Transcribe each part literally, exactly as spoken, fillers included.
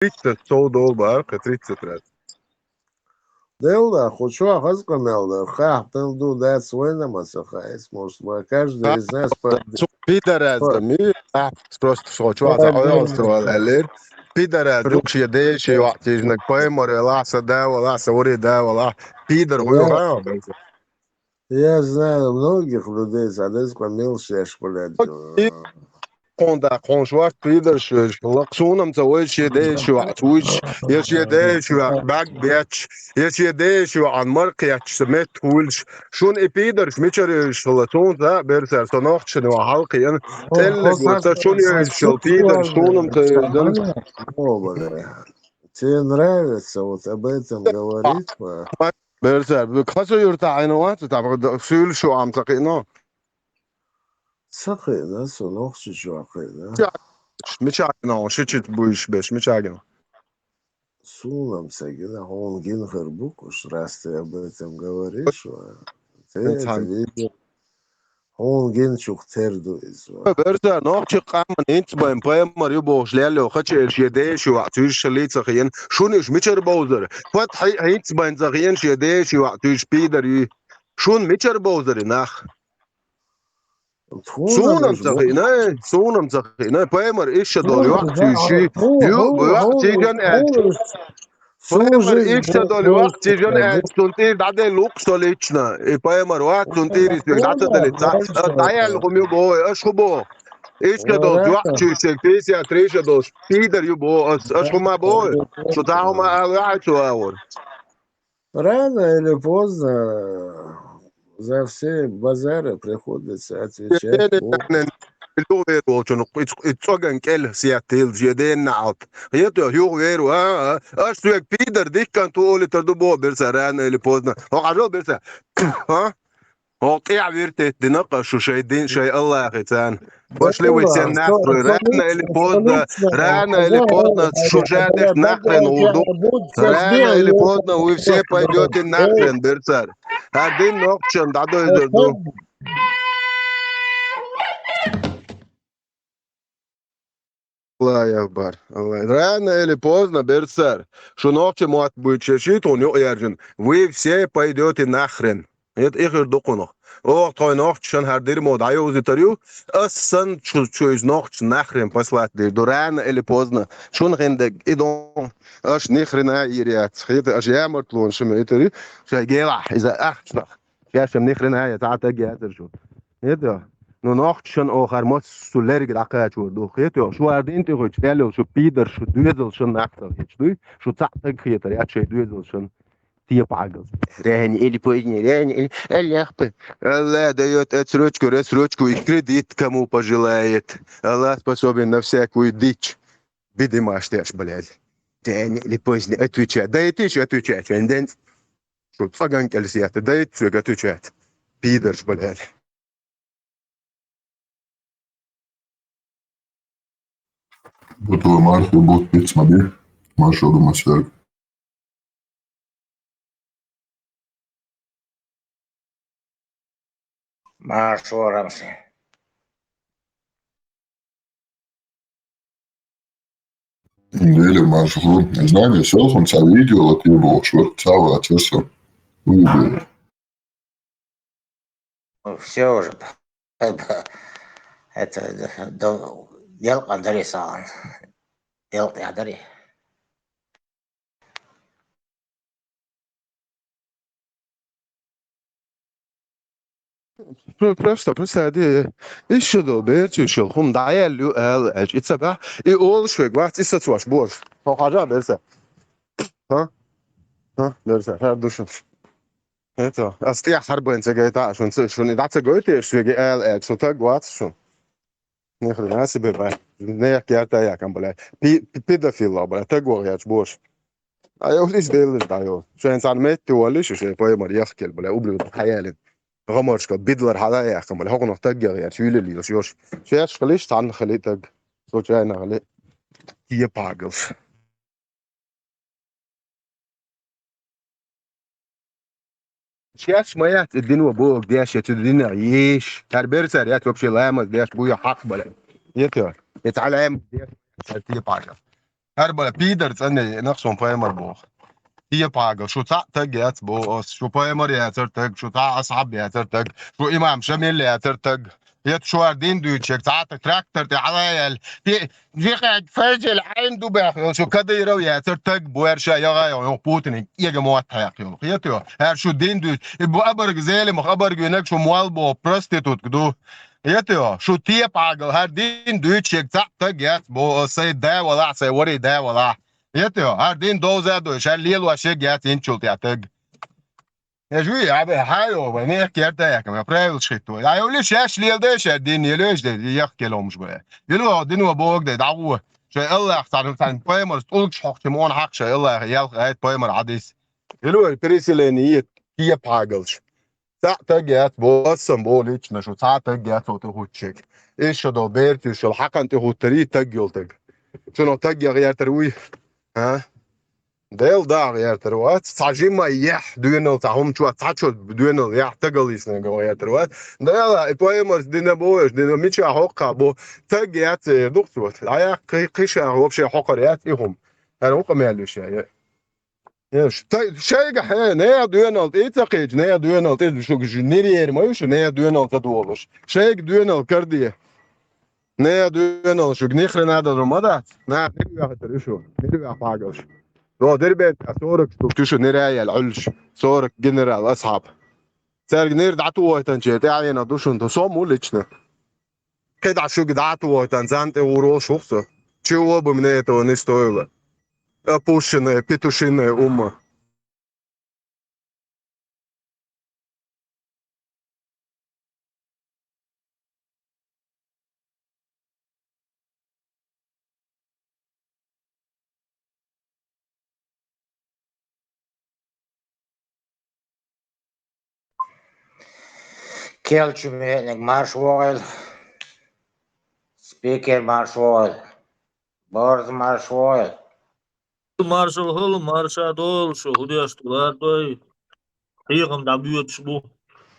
тридцать сов долу бара, кхин тридцать раз. Делла, хӀу чохь хаза къамел дара, хахь мел ду дац вайна ма ца хаьа, может, ма каждый из нас под- Цу пидорас да, ми, а, просто со чохь за ойгӀалстро аьллера. Пидорас ду шен ден шен йоӀ тижнаг, пайхамар велахь, сан да велахь, сан вари да велахь, пидор хуй хан. Я знаю многих людей, за деза къамел шеш, блядь. Кхунда кхунш вац пидорш веш, лакха суна-м ца вайша шен ден шен йоӀ ца вуьйш, я шен ден шен йоӀ бӀаьрг бетташ, я шен ден шен йоӀан мара кхетташ, сан метта хуьлуш. Шуна и пидорш мичара вуьйш хилла, суна а, Берсар, со нохчашна ван хьалакхиъна, тӀеллиг ваца, шуна вуьйш хилла пидорш, суна-м ца вуьйш. Тебе нравится вот об этом говорить, а? Берсар, кхо со юьртахь Ӏийна вац, там суьйлуш шу Ӏам ца кхиъно. Ца кхиъна, со нохча чохь кхиъна. Мича гина, ши чит буьйш беш, мича гина? Суна-м ца гина, хьуна гина хир бу-кх уьш, раз ты об этом говоришь, а? Ты это видел. Хьуна гиначух тера ду иза. Берсар, нохчийн къоман хӀинца бен пайхамар ю бохуш лелла йолу хача элаш шен ден шен йоӀ туьйсуш шаллий ца хиъна, шуна уьш мичара бовзара? Пат хьи-, хӀинца бен ца хиъна шен ден шен йоӀ туьйсуш пидар юй. Шуна мичара бовзара и нах? Суна-м ца хиъна, суна-м ца хиъна. Пайхамар иштта долу йоӀ туьйсуш, ю, йоӀ тижан аьлча. Пайхамар иштта долу йоӀ тижан аьлча, цунна тӀера дӀаделла ву-кх со лично. И пайхамар вац, цунна тӀера и соьга дӀа ца деллица. Ас дӀаяьлла хӀума ю боху, аш хӀу боху? Иштта долчу йоӀ туьйсуш, пятьдесят три шо долуш, пидар ю боху ас, аш хӀума боху? Шу цхьа хӀума ала ваьхьа цу агӀор? Рано или поздно за все базары приходится отвечать. Юха вер волчун, и цӀоган кӀел сеттийла, шен ден наӀалт. Хетта, юха вер ву, а, а, аш соьга пидар диккан ту олуьйтур ду боху, Берсар, рано или поздно. ХӀокху хьажал, Берсар. А? ХӀокху тӀехь виртет дина-кх шу шайн дин, шайн Аллахе царна. Пошли вы все нахрен. Рано или поздно, рано или поздно шу шадерш нахрен гӀур ду. Рано или поздно вы все пойдёте нахрен, Берсар. ХӀара дин нохчашна дӀадойзур ду. Аллах акбар. Аллах. Рано или поздно, Берсар, шу нохчийн мотт буьйцуш ши тхуна юкъаяржина, вы все пойдёте нахрен. ХӀета и хир ду кхунах. Оха тхойн нохчашна хӀара дирмо дӀайовзуьйтур ю, ас санна шу, шу иза нохчашна нахрен послать дийр ду. Рано или поздно, шуна хин дерг и ду, аша ни хрена йийр яц. ХӀета аша ямартлонаш шу ма йитур ю, шайн гелахь иза ахчанах. Шаьш-м ни хрена а яц, цхьа а таг яцара шу. ХӀета? Ну, нохчашна оха хӀара массо а лерриг дӀакхачор ду. ХӀета? Шу хӀара дин тӀехуьйцуш мел йолу шу пидарш, шу доьзалшна нах ца хеташ дуй? Шу цхьаъ таг хетар яц шайн доьзалшна? Тепа хьагал. Рано или поздно, рано или, Аллах п-, Аллах даёт отсрочку, рассрочку и кредит, кому пожелает. Аллах способен на всякую дичь. Бидимаш теш, блядь. Рано или поздно отвечать. Да и ты ещё отвечать, and then Шу цӀаган кӀел сетта, дайта соьга отвечать. Пидарш, блядь. Бу твой маршо, бу пицца маби? Маршо, думаю, сверг. Маршо, Рамси. Или маршрут. Не знаю, не сел он ца видео, вот его швырт цава, а чё всё? Увидели. Ну, всё уже. Это, да, да, дело Андрей Салан. Дело Андрей. Про-, просто, просто, э, ишшо долу берчуьйшалла хӀума дӀаяьлла ю ала аьлча, и ца баьхьа, и олуш верг вац, и сацош божа. Хьо хьажа, берса? ХӀа? ХӀа, берса, хӀара ду шуна. ХӀета, ас тӀехь хьарбайн ца гайта а шуна, ца, шуна и дӀа ца гойту, аш соьга ала аьлча, со таг вац шуна. Ни хрена себе, бля. Нех герта якам, бля. Пи-, пи-, педофил, бля. Таг вогӀ яч бош. А я улис деллаш, да, йо. Шайн царна метте валли, шу шайн поймар яхкел, бля, ублюдок, хьаялин. ГӀамаршка бидлар хьала яхкам, бля. ХӀокхунах таг яхъяч, вилли йош, йош. Шеш хилиш, царна хили таг. Случайно хили. Тие пагал. Шеш ма яц, и дино боху деш, я цу дина еш. Тар берсар яц вообще ламаз деш, буя хьакъ, бля. Ето, я цхьа ламаз деш, я цхьа тие паша. ХӀара бала пидар цӀанъяьй, нах, суна пайхамар боху. Тепа хьагал, шу цхьаъ таг яц боху ас, шу пайхамар яцара таг, шу цхьаъ асхьаб яцара таг, шу имам Шамил яцара таг. Хета шу хӀара дин дуьйцучех цхьаъ таг трактор тӀе хьала а яьлла, те-, Жихад фаржил Ӏайн ду баьхна йолу шу Кадыров яцара таг бу, хӀара ша яха йолу Путинан кӀега мотт хьаькха йолу. Хета йо, хӀара шу дин дуьйцу. И бу абарг Зелимах, абарг винарг шу молла боху проститутка ду. Хета йо, шу тепа хьагал, хӀара дин дуьйцучех цхьаъ таг яц боху ас, сайн да валахь, сайн ворхӀе да валахь. Хета йо, хӀара дин довза а дойуш, хӀара лелош ерг яц инчул тӀехь таг. Я жуй, я бе, хьан йо, вай, мехка ярда яхкам, я правилаш хитто. Я йо, лиш яш лелдеш, я дин елеш де, я ях келомш бе. Ило, дино бог де, дагу. Шай Аллах, царна, царна пайхамар, тӀулгаш хьокхча мон хьакха шай Аллах, ялх, айт пайхамар хьадис. Ило, переселение, тепа хьагалш. Цхьаъ таг яц, бо, ассам бо лично, шу цхьа таг яц, оцу хуччек. Иш шу до берти, шу хьакхан тӀе хуттари таг йолтаг. Шуно таг яха яртар вуй? А? Дел дагӀа гӀертар вац, цхьа жимма яхь доьнал, цхьа хӀума чу, цхьа чу доьнал яхь тагал йисна гӀертар вац. Дела, и пайхамарс дина бу веш, дина мича хьокха бу, таг яц эр дукха цо. Даяхь кхи-, кхиша вообще хьокхар яц и хӀума. ХӀара хӀун къамел ю ша, е? Еш, та-, шайга хье, нехан доьнал тӀе ца кхеча, нехан доьнал тӀе шу нир ери ма ю шу, нехан доьнал ца долуш. Шайга доьнал карде. Нехан доьнал шуьга ни хрена а ма дац. Наха нир вехатар ю шу. Нир веха пхьагалш. Ро Дербент а сорок штук ю шу нир а яьлла Ӏуьллуш. Сорок генерал асхьаб. Цаьрга нир дӀатухуьйтанче тӀаьхьенах ду шуна, то сом ву лично. КхидӀа шуьга дӀатухуьйтан, царна тӀе гӀур волуш ву-кх со. Чего бы мне этого не стоило. Опущенная, петушиная умма. Кел чу меъниг марш вогӀийла. Спикер марш вогӀийла. Борз марш вогӀийла. Маршалла хуьлда, марша долу шу, хӀун деш ду лардой. Хьехам дӀабоьдуш бу.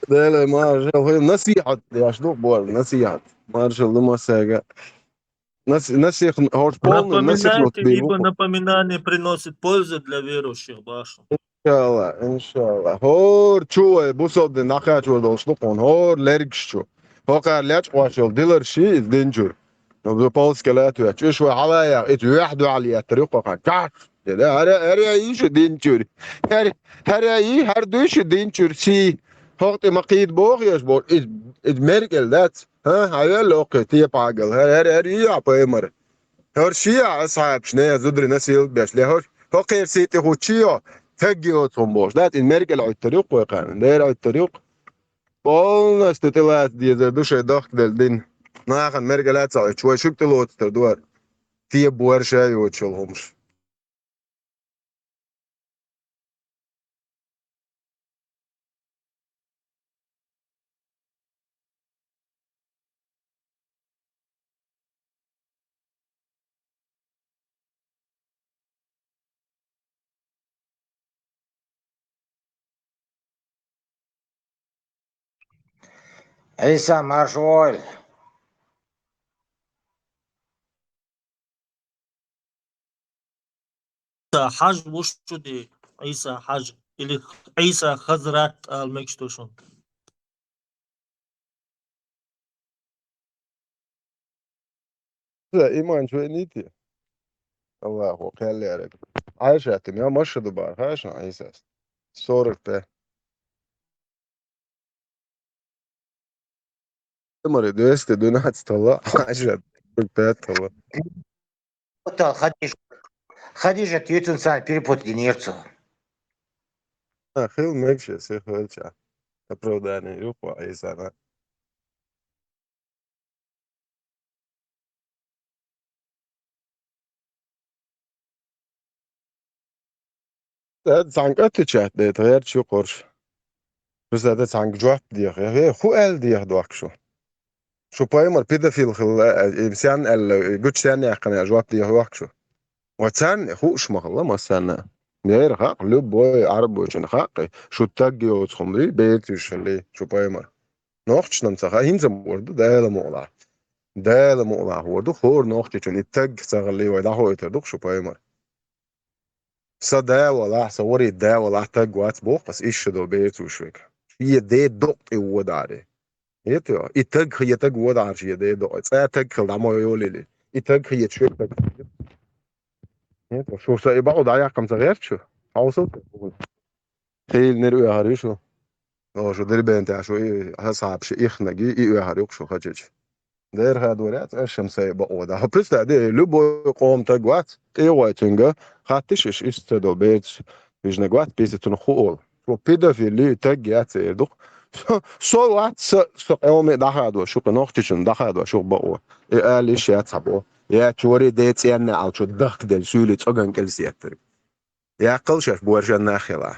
Дела, маршалла хуьлда, насихьат деш ду, бор, насихьат. Маршалла ду массаьрга. Нас-, насих-, хӀорш полный насихьат Напоминайте, бийр бу ибо хӀокху. Напоминание приносит пользу для верующих, баша. Иншалла, иншалла. ХӀора чу вай бусалба дин дӀакхачор долуш ду хьуна, хӀора лергаш чу. ХӀокхара лечкъош йолу дилар ши иза дин чуьра. Ну, бу полскала а тоьттуш. Уьш вай хьалаяха, иза юьхь дуьхьал еттар ю кхокхан. Чаш! Де, де, хӀара, хӀара йий шу дин чуьра. ХӀара, хӀара йий, хӀара дуй шу дин чуьра сий. ХӀокху тӀе ма кхийда боху еш боху, иза, иза меркӀал дац. ХӀа, хьан велла оккхе тепа хьагал. ХӀара, хӀара, хӀара йий ахь пайхамар. ХӀара шиа асхьабаш, нехан зударий насилат беш, ле хӀара, хӀокхеран сий тӀе хӀуттучий йо, таг йоцу хӀума бохуш. Дац, иза меркӀал Ӏуьттар ю-кх вай кхарна, дера Ӏуьттар ю-кх. Полностью тӀелаца дезар ду шайн дохкаделла дин. Нахана меркӀал а ца Ӏуьттуш, вай шуьга тӀелоцур ду хӀара. Тебан бу хӀара ша йоцуш йолу хӀумаш. Ӏийса, марша вогӀийла. Ӏийса Хьажа ву шу де, Ӏийса Хьажа, или Ӏийса Хазрат ала мегаш ду шуна. Ца, иман чу вайнийти? Аллаху, кхел яраг. Ӏайшатим, я маша ду бара, хаша Ӏийсас. Сорок пять. Мари, двести двенадцать талла, Ӏайшат, сорок пять талла. Потал Хадижа. Хадижа, ты цунца перепутал динерцу. А, хил мегаш, я сих велча. Оправдание, юху Ӏийсана. Ада цхьаьнга отвечать дайта гӀерташ ю кхорш. Шу ада цхьаьнга жоп деха. Э, хӀу аьлла деха дохку шу? Шу пайхамар педофил хилла, э, э, сен аьлла, э, гучу сен яьккхина жоп деха дохку шу? Ва царна хууш ма хилла массарна. Яра хакъ, любой Ӏарбойчун хакъ, шу таг йоцу хӀума ду, бертуьйш хилла, шу пайхамар. Нохчашна ца хаьа, хӀинца ма вара ду, Дала мукъалахь. Дала мукъалахь вар ду, хӀора нохчичун и таг ца хилла вай дӀахойтар ду шу, пайхамар. Са да валахь, са вари да валахь, таг вац боху ас, иша до берцу швега. Шен де докъ тӀе водари. Ето, и таг хетаг водар шен де докъ. ЦӀа таг хила дӀамо йолили. И таг хета шве таг. Ето, шу са и бакъу дӀаяхкам ца гӀерчу. Хьовсал. Хийла нир оьхар ю шу. О, шу Дербентехь шу и хьасаб ши ихнаги и оьхар юкъ шу хачич. Дера хадвар яц, аш шам сай бакъо да. Представь, де, любой къом таг вац, тӀе вай цуьнга, хаттиш иш, иш ца до берцаш, вижнаг вац, писи цунах хуол. Шу педофили таг яц эр дукх. Со, со вац, со, со къевми дахадо, шу къе нохчичун дахадо, шу бакъо. И али иш яц хабо. Я чури де ценна ал чу дахк дел, сюли цоган кел сеттер. Яккхал шаш боржан нахила.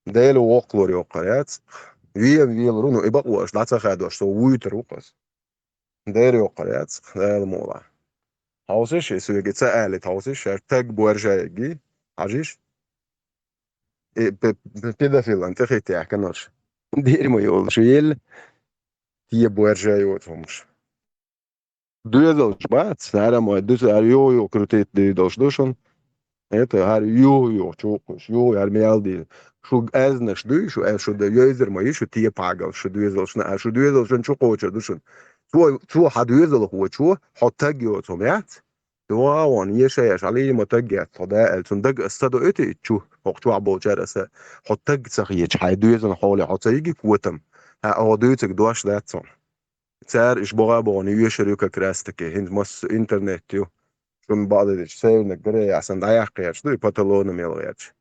Дела воккхалур йоккхар яц. Вен велар ву, ну, и бакъо аша дӀа ца хадош, со вуьйтар ву кхас. Дера йоккхар яц, Дала мукъалахь. Хьовсиш, и соьга ца али, хьовсиш, шаьш таг боржа егги, хьажиш. И пе-, пе-, педофилан тӀе хетта яхканарш. Дера ма йолуш, ел, те боржа йоцу хӀумаш. Доьзалш бац, хӀара ма дуьсу, хӀара юху-юху крутить дийр долуш ду шуна. Это хӀара юху-юху чукхуш, юху хӀара мел дийр. Шу аьзнаш дуй, шу аьз-, шу дан йойзар ма йи, шу тепагал, шу доьзалшна, а шу доьзалшна чу кхочур ду шуна. Цо, цо хьан доьзалхочо, хьо таг йоцу хӀума яц? Вон, ешаяш, хьалий ма таг яц, хьо да аьлла, цунна даг аса ца доуьйту и чу, хӀокху чохь болчара аса, хьо таг ца хеташ, хьайн доьзална хьоле хьо ца йиги котам, хьан хьо дуьйцург дош дац цунна. Цара иш богӀа а богӀана йоьшур ю как раз таки, хӀинца массо интернет ю. Шуна бакъдерг дича, Северная Корея сан дӀаяккха гӀерташ ду, и по талонам яла гӀерташ.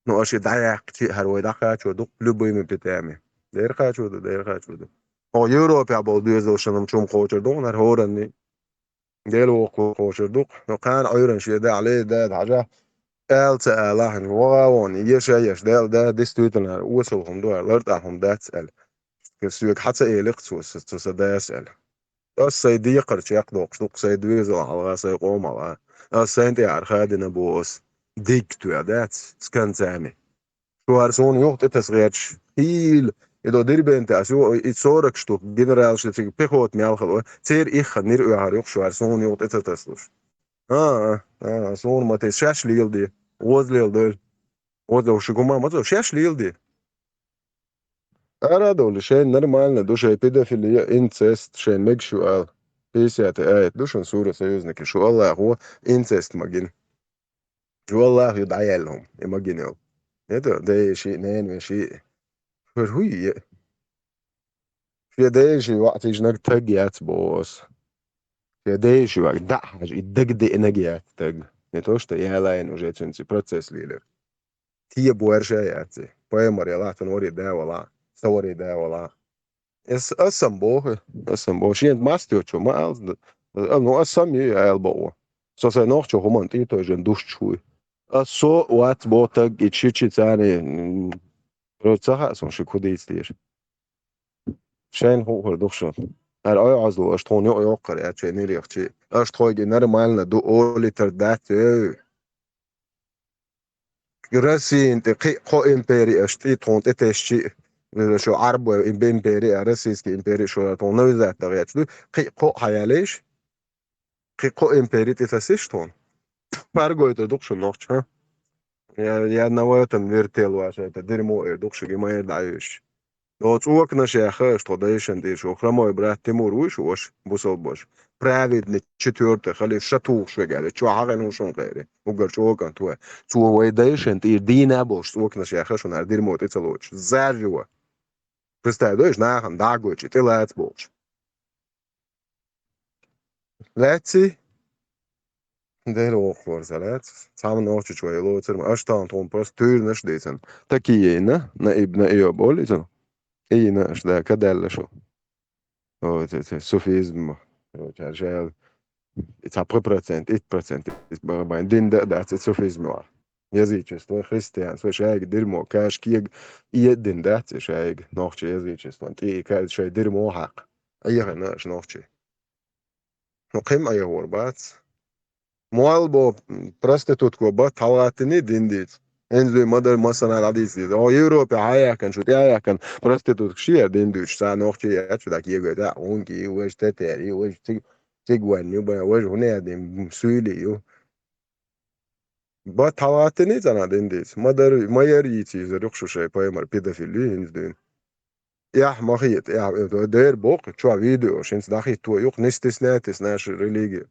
Ну, аша и дӀаяккхачи а хӀара вай дӀакхачо ду, любыми путями. Дера кхачо ду, дера кхачо ду. Хьо Европехь болу доьзалшна-м чу-м кхочур ду, хӀара хӀоранний. Дела воккхалур кхочур ду. Ну, кхана Ӏуьйранна шен да, Ӏале да, хьажа, аьлла ца ала хьуна, вогӀа а вон, еша а еш, Дела да, действительно, хӀара осал хӀума ду, хӀара лартӀахь хӀума дац аьлла. Соьга хьан ца элира цо, со, со сан дас аьлла. Ас сайн декхар чекхдоккхуш ду-кх сайн доьзал хьалха, сайн къоман хьалха. Ас сайн тӀехьара хадина боху ас. Диг тоьа дац, с концами. Шу хӀара суна юха тӀетаса гӀерташ. Хийла, и до Дербенте ас ю, и сорок штук генералаш цига пехота мел хала вай. Церан ихханнира оьхьар юха шу хӀара суна юха тӀе ца тасалуш. А, а, а, суна ма тесна, шаьш леладе. Воза леладойла. Воза шу гума ма цо, шаьш леладе. Ара а довлий, шайна нормально ду, шайн педофилия, инцест, шайна мегаш ю ала. Пятьдесятый аят ду шуна сура Союзники, шу Аллахо инцест ма гина. Шу Аллахо ю дӀаяьлла хӀума, и ма гина йолу. ХӀета, дайши, ненавеши. ХӀара хӀуй е. Шен дайши ваӀ тижнаг таг яц боху ас. Шен дайши ваӀ дӀа а хьажа, и дага деънаг яц таг. Не то, что ялайн уже цуьнца процесс лелира. Те боьрша яц и. Пайхамар ялахь, цунна вари да валахь, сан вари да валахь. Эс, ас сам боху, ас сам боху. Шен маст йочу ма алз, а, ну, ас сам ю, аьлла боху. Со сайн нохчо хӀуманна тӀе тойжина душчу хуй. Ас со вац боху таг, и чичи царни, м, просто ца хаьа суна ши кху дийца деза. Шайна хуур ду шуна. ХӀара Ӏой Ӏозло, аша тхуна юкъа йоккхур яц шайн нирехчи. Аша тхойга нормально ду олийтар дац, ой. Россин тӀе кхин а кхо импери аша тӀе тхуна тӀе тесчи, шу Ӏарбой импери а, российский импери а шу тхуна навязать дан гӀерташ ду. Кхин а кхо а хьаялийша, кхин а кхо импери тӀе тасийша тхуна. Паргойтур ду-кх шуна нохча, хӀа? Я, я на в этом вертел ваш, это дерьмо эр ду-кх шуьга, и ма эр дӀаюьйш. Оцу цӀоканаш яьхна аша тхо дайшан тӀера, шу хромой брат Тимур вуй шу ваша, бусалба ваша. Праведный четвёртый халиф ша тухуш вега аьлла, чохь хьахийна ву шуна кхери, уггар чӀоканан тхо. Цо вай дайшан тӀера дийна а болуш цӀоканаш яьхна шуна, хӀара дерьмо тӀе ца лоцуш. Заживо. Представь, дойш нахана дӀагойчу, тӀе лаца бохуш. Лаьцций? Дера воккхалора сан лаьцна. Цхьамма нохчичу вай лоцурма. Аша тахана тхуна просто туьйранаш а дийцина. Такие йина, наиб, наиоб олу иза. И йина аша, да, кадаьлла шу. О, те, те, суфизм. Короче, аша и цхьа пхи процент, итт процент, иза бан дин дан а дац и суфизм ваха. Язычество, христианство, шайга дерьмо, каш кега, и дин дац и шайга, нохчи язычество. ТӀе и кайза шай дерьмо хьакха. Айхьа, аша нохчи. Ну, кхин а айхьор бац. Мол бо, проститутко бат хьалагӀаттиний дин дийца. ХӀинца дуй ма-дарра массанхьа дӀадийца деза. Хьо Европе хьаяьккхина, шу тӀаяьккхина, проститутка ши яр дин дуьйцуш, цхьа нохчий яц, шу дӀа кегайта, хӀунда кий, важа татар ю, важа циг-, цигван ю, бан, важа хӀунда яр дин, суьйли ю. Бат хьалгӀаттиний цӀанахь дин дийца? Ма-дарра, ма-ярра йийца йизар юха шу шайн пайхамар педофил ю хӀинца дуьйна. Эхь ма хета, эхь, э, дера боккху, чохь видео, шинца дӀахӀитто юкъа, не стесняйтесь нашей религии.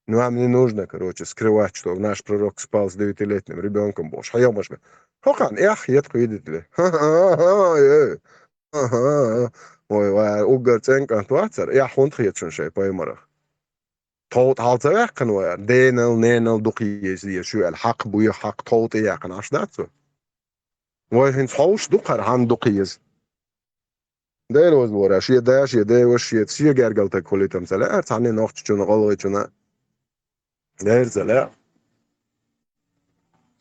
Нам не нужно, короче, скрывать, что наш пророк спал с девятилетним ребёнком, бохуш. Хьехамаш бе. ХӀокхарна эхь хета кху видео тӀе. Ха-ха-ха, э. Ха-ха-ха. Ой, вай, уггар цӀен кӀант вацара, эхь хӀунда хета шуна шайн пайхамарах? Тхов тӀе хьал ца ваьккхина вай, денал, ненал дукха еза, еза шу аьлла, хьакха буьйху, хьакха тхов тӀе яьккхина, Ӏаш дац вай? Вай хӀинца хьовш ду-кх хӀара хьанна дукха еза? Дера вазлора, шен да, шен деваш, шен, шен гергалтаг хуьлуьйтам ца лаьара, цхьанне нохчичунна, гӀалгӀайчунна. Дера ца лаьа.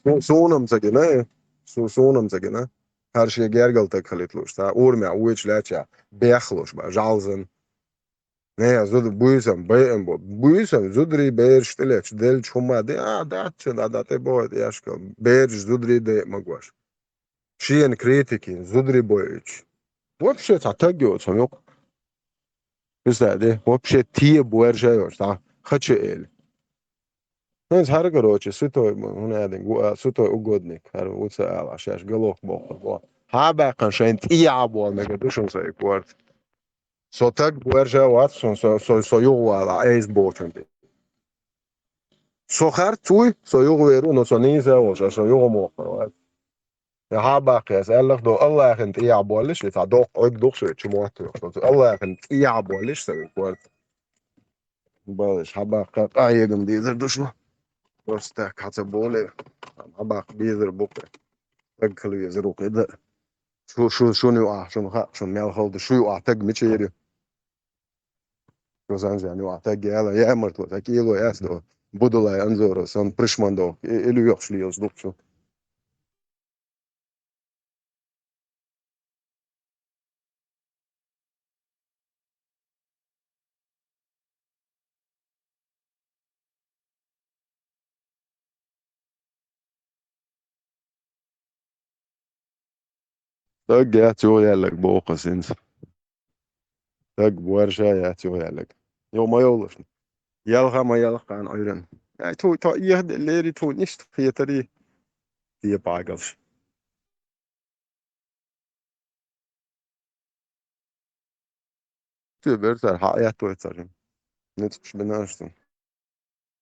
Су-, суна-м ца гина, су-, суна-м ца гина. ХӀара шен гергалтаг хилийта лууш, цхьа урамехь вуьйцуш лаьттачохь, бехлуш бан, жӀалзан. Не, зуда буьйсам, байам бу. Буьйсам, зударий бераш тӀелеташ, делча хӀума де, а, дац, да, да, тӀе бохуьйту яшка. Бераш зударий де а магош. Шена критикин, зударий бойуьйтуш. Вообще цхьа таг йоцу хьан юкъа. Представь, де, вообще те буьржа йоцу, цхьа хача эли. ХӀинца хӀара, короче, святой, хӀун аьлла, гу-, а, святой угодник, хӀара ву ца ала, шаьш галох бохур бу. Хьан баьккхина шайна тӀехьа а боху мега ду шуна сайн корта. Со таг буьржа вац, со, со, со, со юхавала, айса бохучун тӀе. Со харц вуй, со юхавер ву, но со нийса а волуш, со юхамохкар вац. Я хьан баккха аса, аьллах до, Аллахьан тӀехьа боллиш, и цхьа доккха Ӏуьрг дукха шоьца чу мотт йохуш. Аллахьан тӀехьа боллиш, сан корта. Балаш, хьан баккха, къахьегам дезар ду шу. Просто так, хьан ца боле, хьан баккха безар бу-кх. Таг хила везар ву-кх и да. Шу, шу, шуна юкъахь, шуна хаьа, шуна мел хала ду, шу юкъахь таг мича эр ю? Шу занзен юкъахь таг яла, ямартло, таг кӀело яц до. Будулай Анзоров, сан пришман до, и, и лоьхуш лелаш ду-кх шу. Таг яц юха яьлларг боху ас хӀинца. Таг боьрша яц юха яьлларг. Йо, ма йовлаш. Ялха ма ялха кхана Ӏуьйран. Ай, ту, ту, ех де лери ту, ништа хетари. Те пхьагалш. Те бер цара хьа аьтту вай цара. Ницкъаш бинаш цун.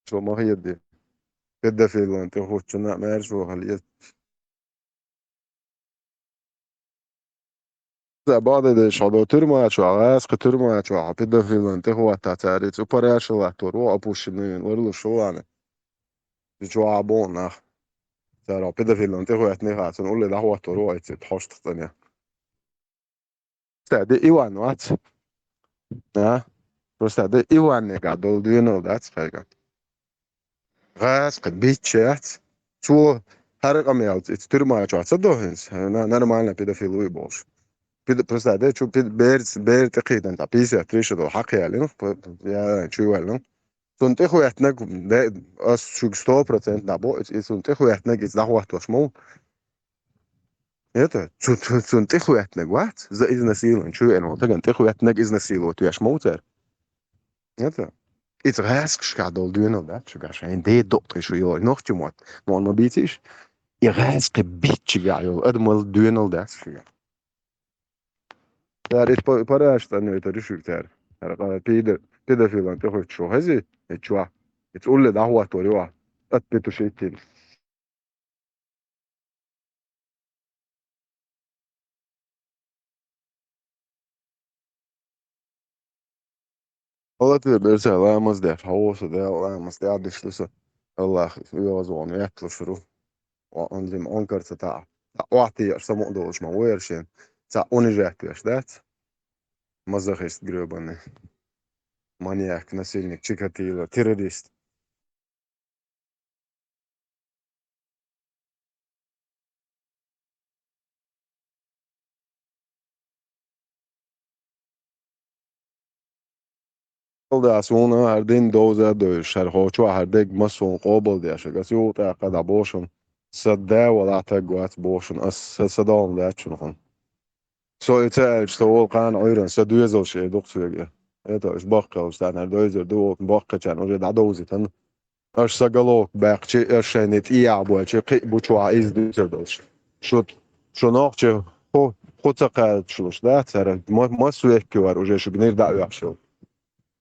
Цо ма хеда. Педофилан тӀе хӀуттучунна а маьрша вахале. За бада деш хьо до тюрьма чохь, гӀаскхи тюрьма чохь, педофилан тӀе хӀотта цара, цу параша латтор ву, опущенный вин, варлуш ву вана. Цу чохь а боху нах. Цара педофилан тӀе хӀоьттина хаьа, цунна улле дӀахӀоттор ву, айцци хьоштах цӀаня. Просто де Иван вац. А? Просто де Иваннегахь долу доьнал дац хайган. ГӀаскхи бичча яц. Цо хӀара къамел ц-, ц-, тюрьма чохь ца до хӀинца. На-, нормально педофил вуй бохуш. Пед-, просто де чу пед-, берц-, бер тӀекхийдан, цхьа пятьдесят три шу долу хьакхъяьллина, п-, я, чу ваьллина. Цунна тӀехӀоьттинарг, де, ас шуьга сто процент дӀабо, и цунна тӀехӀоьттинарг иза дӀахӀоттош ма ву. Это, цу-, цу-, цунна тӀехӀоьттинарг вац, за изнасилование, чу веана волу стагана тӀехӀоьттинарг изнасиловать веш ма ву цара. Это, иза гӀаскхашкахь долу доьнал дац шуьга, шайн ден доккхий шу йолу нохча мотт, мо ма бийцийша, и гӀаскхи биччигахь йолу адамал доьнал дац шуьга. Цара иза па-, параш цӀанвайтар ю шуьга цара. ХӀара къа-, пида-, педофилан тӀехӀуьттуш ву хези, и чохь. Иза улле дӀахӀоттор ю ахь. Ат петушиттина. Алла тӀе берца ламаз деш, хьо ву со Дала ламаз тӀе а деш ду со. Аллах оьгӀазвахана ятталуш ру. Ва онзим онкарца таӀа. Охьатеаш самукъа долуш ма ву яра шен. Цхьа унижать веш дац? Мазохист грёбаный. Маньяк, насильник, Чикатило, террорист. Алда суна хӀара дин довза а довзуш, хӀара хӀокху чохь хӀара дерг массо а къобалдеш, ас юха тӀаккха дӀабоху шуна. Са да валахь таг вац боху шуна, ас са, са догӀма дац шуна хьуна. Со и ца аьлча, со волу кхана Ӏуьйранна, сан доьзалш эр ду-кх соьга. Это уьш баккхаллаш царна дойзар ду, баккхачарна уже дӀадовзийтина. Аша сан головка баьккхича, аша шайна тӀехьа боьлча, кхин а бу чохь иза дуьйцур долуш. Шу, шу нохчий хӀу, хӀу ца кхачалуш дац хӀара, ма-, массо а веккхи вара уже шуьга нир дӀа а оьхуш йолу.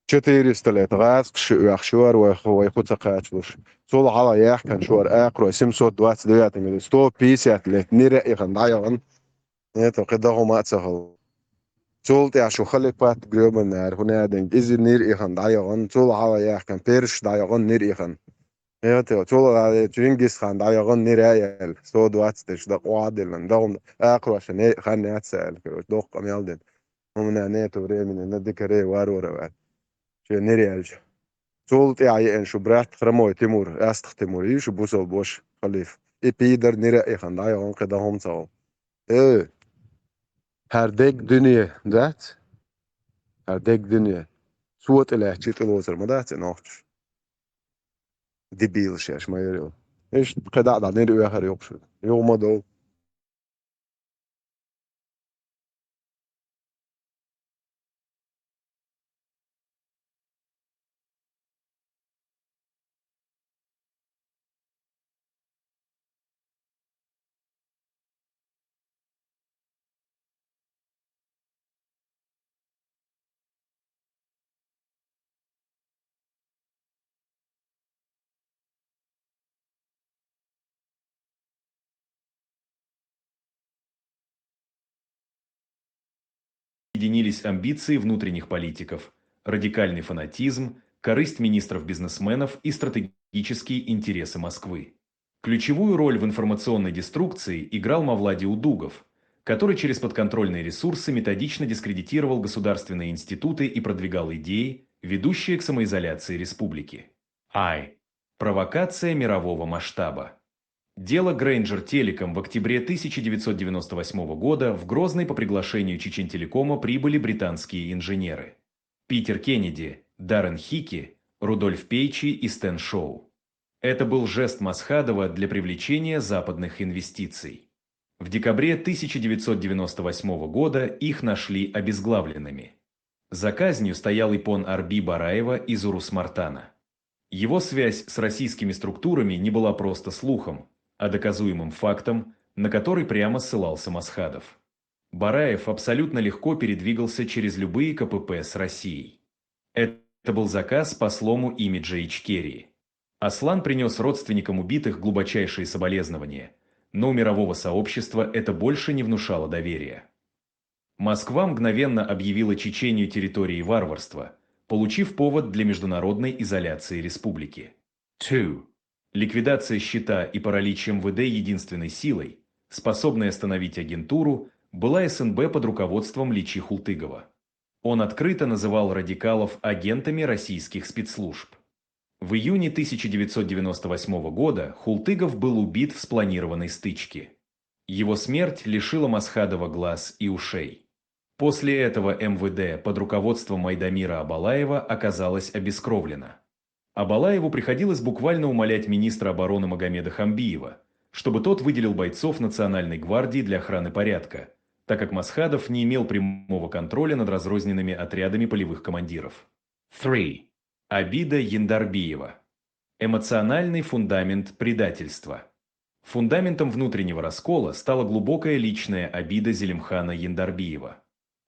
Четыреста лет гӀазкхаша оьхуш вара вай, вай хӀу ца кхачалуш. Цул хьалха яьхкина шу вара акхарой семьсот двадцать девятом году, сто пятьдесят лет нира а ихана дӀаяхана. Это кхин дан хӀума а ца хилла. Цул тӀаьхьа шу халифат грёбанара, хӀунда аьлча иза нир а ихана дӀаяхана, цул хьалха яьхкина персаш дӀаяхана нир а ихана. Это цул хьалха Чингисхан дӀаяхана нира а яьлла, сто двадцать тысяч дан къа а диллина, дан хӀума акхарошна хан яц аьлла, короче, доккха къамел дина. У меня нету времени на дикарей варваров аьлла. Шен нир яьлча. Цул тӀаьхьа еана шу брат Хромой Тимур, астагӀа Тимур, ю шу бусалба ваша халифа. И пидар нира а ихана дӀаяхана кхин дан хӀума ца хилла. Э, хӀара дерг дуьне дац? ХӀара дерг дуьне. Цо тӀелаьцча тӀелоцур ма дац и нохчаша. Дебилаш шаьш ма яра йолу. Иштта кхин дӀа а дӀа нир оьхур ю-кх шу. Юха ма довла. Объединились амбиции внутренних политиков, радикальный фанатизм, корысть министров-бизнесменов и стратегические интересы Москвы. Ключевую роль в информационной деструкции играл Мавлади Удугов, который через подконтрольные ресурсы методично дискредитировал государственные институты и продвигал идеи, ведущие к самоизоляции республики. I. Провокация мирового масштаба. Дело Грейнджер Телеком в октябре тысяча девятьсот девяносто восьмого года в Грозный по приглашению Чечен-Телекома прибыли британские инженеры. Питер Кеннеди, Даррен Хики, Рудольф Пейчи и Стэн Шоу. Это был жест Масхадова для привлечения западных инвестиций. В декабре тысяча девятьсот девяносто восьмого года их нашли обезглавленными. За казнью стоял и пон Арби Бараева из Урус-Мартана. Его связь с российскими структурами не была просто слухом, а доказуемым фактом, на который прямо ссылался Масхадов. Бараев абсолютно легко передвигался через любые К П П с Россией. Это был заказ по слому имиджа Ичкерии. Аслан принёс родственникам убитых глубочайшие соболезнования, но у мирового сообщества это больше не внушало доверия. Москва мгновенно объявила Чечению территорией варварства, получив повод для международной изоляции республики. Two. Ликвидация щита и паралич М В Д единственной силой, способной остановить агентуру, была С Н Б под руководством Личи Хултыгова. Он открыто называл радикалов агентами российских спецслужб. В июне тысяча девятьсот девяносто восьмого года Хултыгов был убит в спланированной стычке. Его смерть лишила Масхадова глаз и ушей. После этого М В Д под руководством Майдамира Абалаева оказалось обескровлено. Абалаеву приходилось буквально умолять министра обороны Магомеда Хамбиева, чтобы тот выделил бойцов Национальной гвардии для охраны порядка, так как Масхадов не имел прямого контроля над разрозненными отрядами полевых командиров. Three. Обида Яндарбиева. Эмоциональный фундамент предательства. Фундаментом внутреннего раскола стала глубокая личная обида Зелимхана Яндарбиева.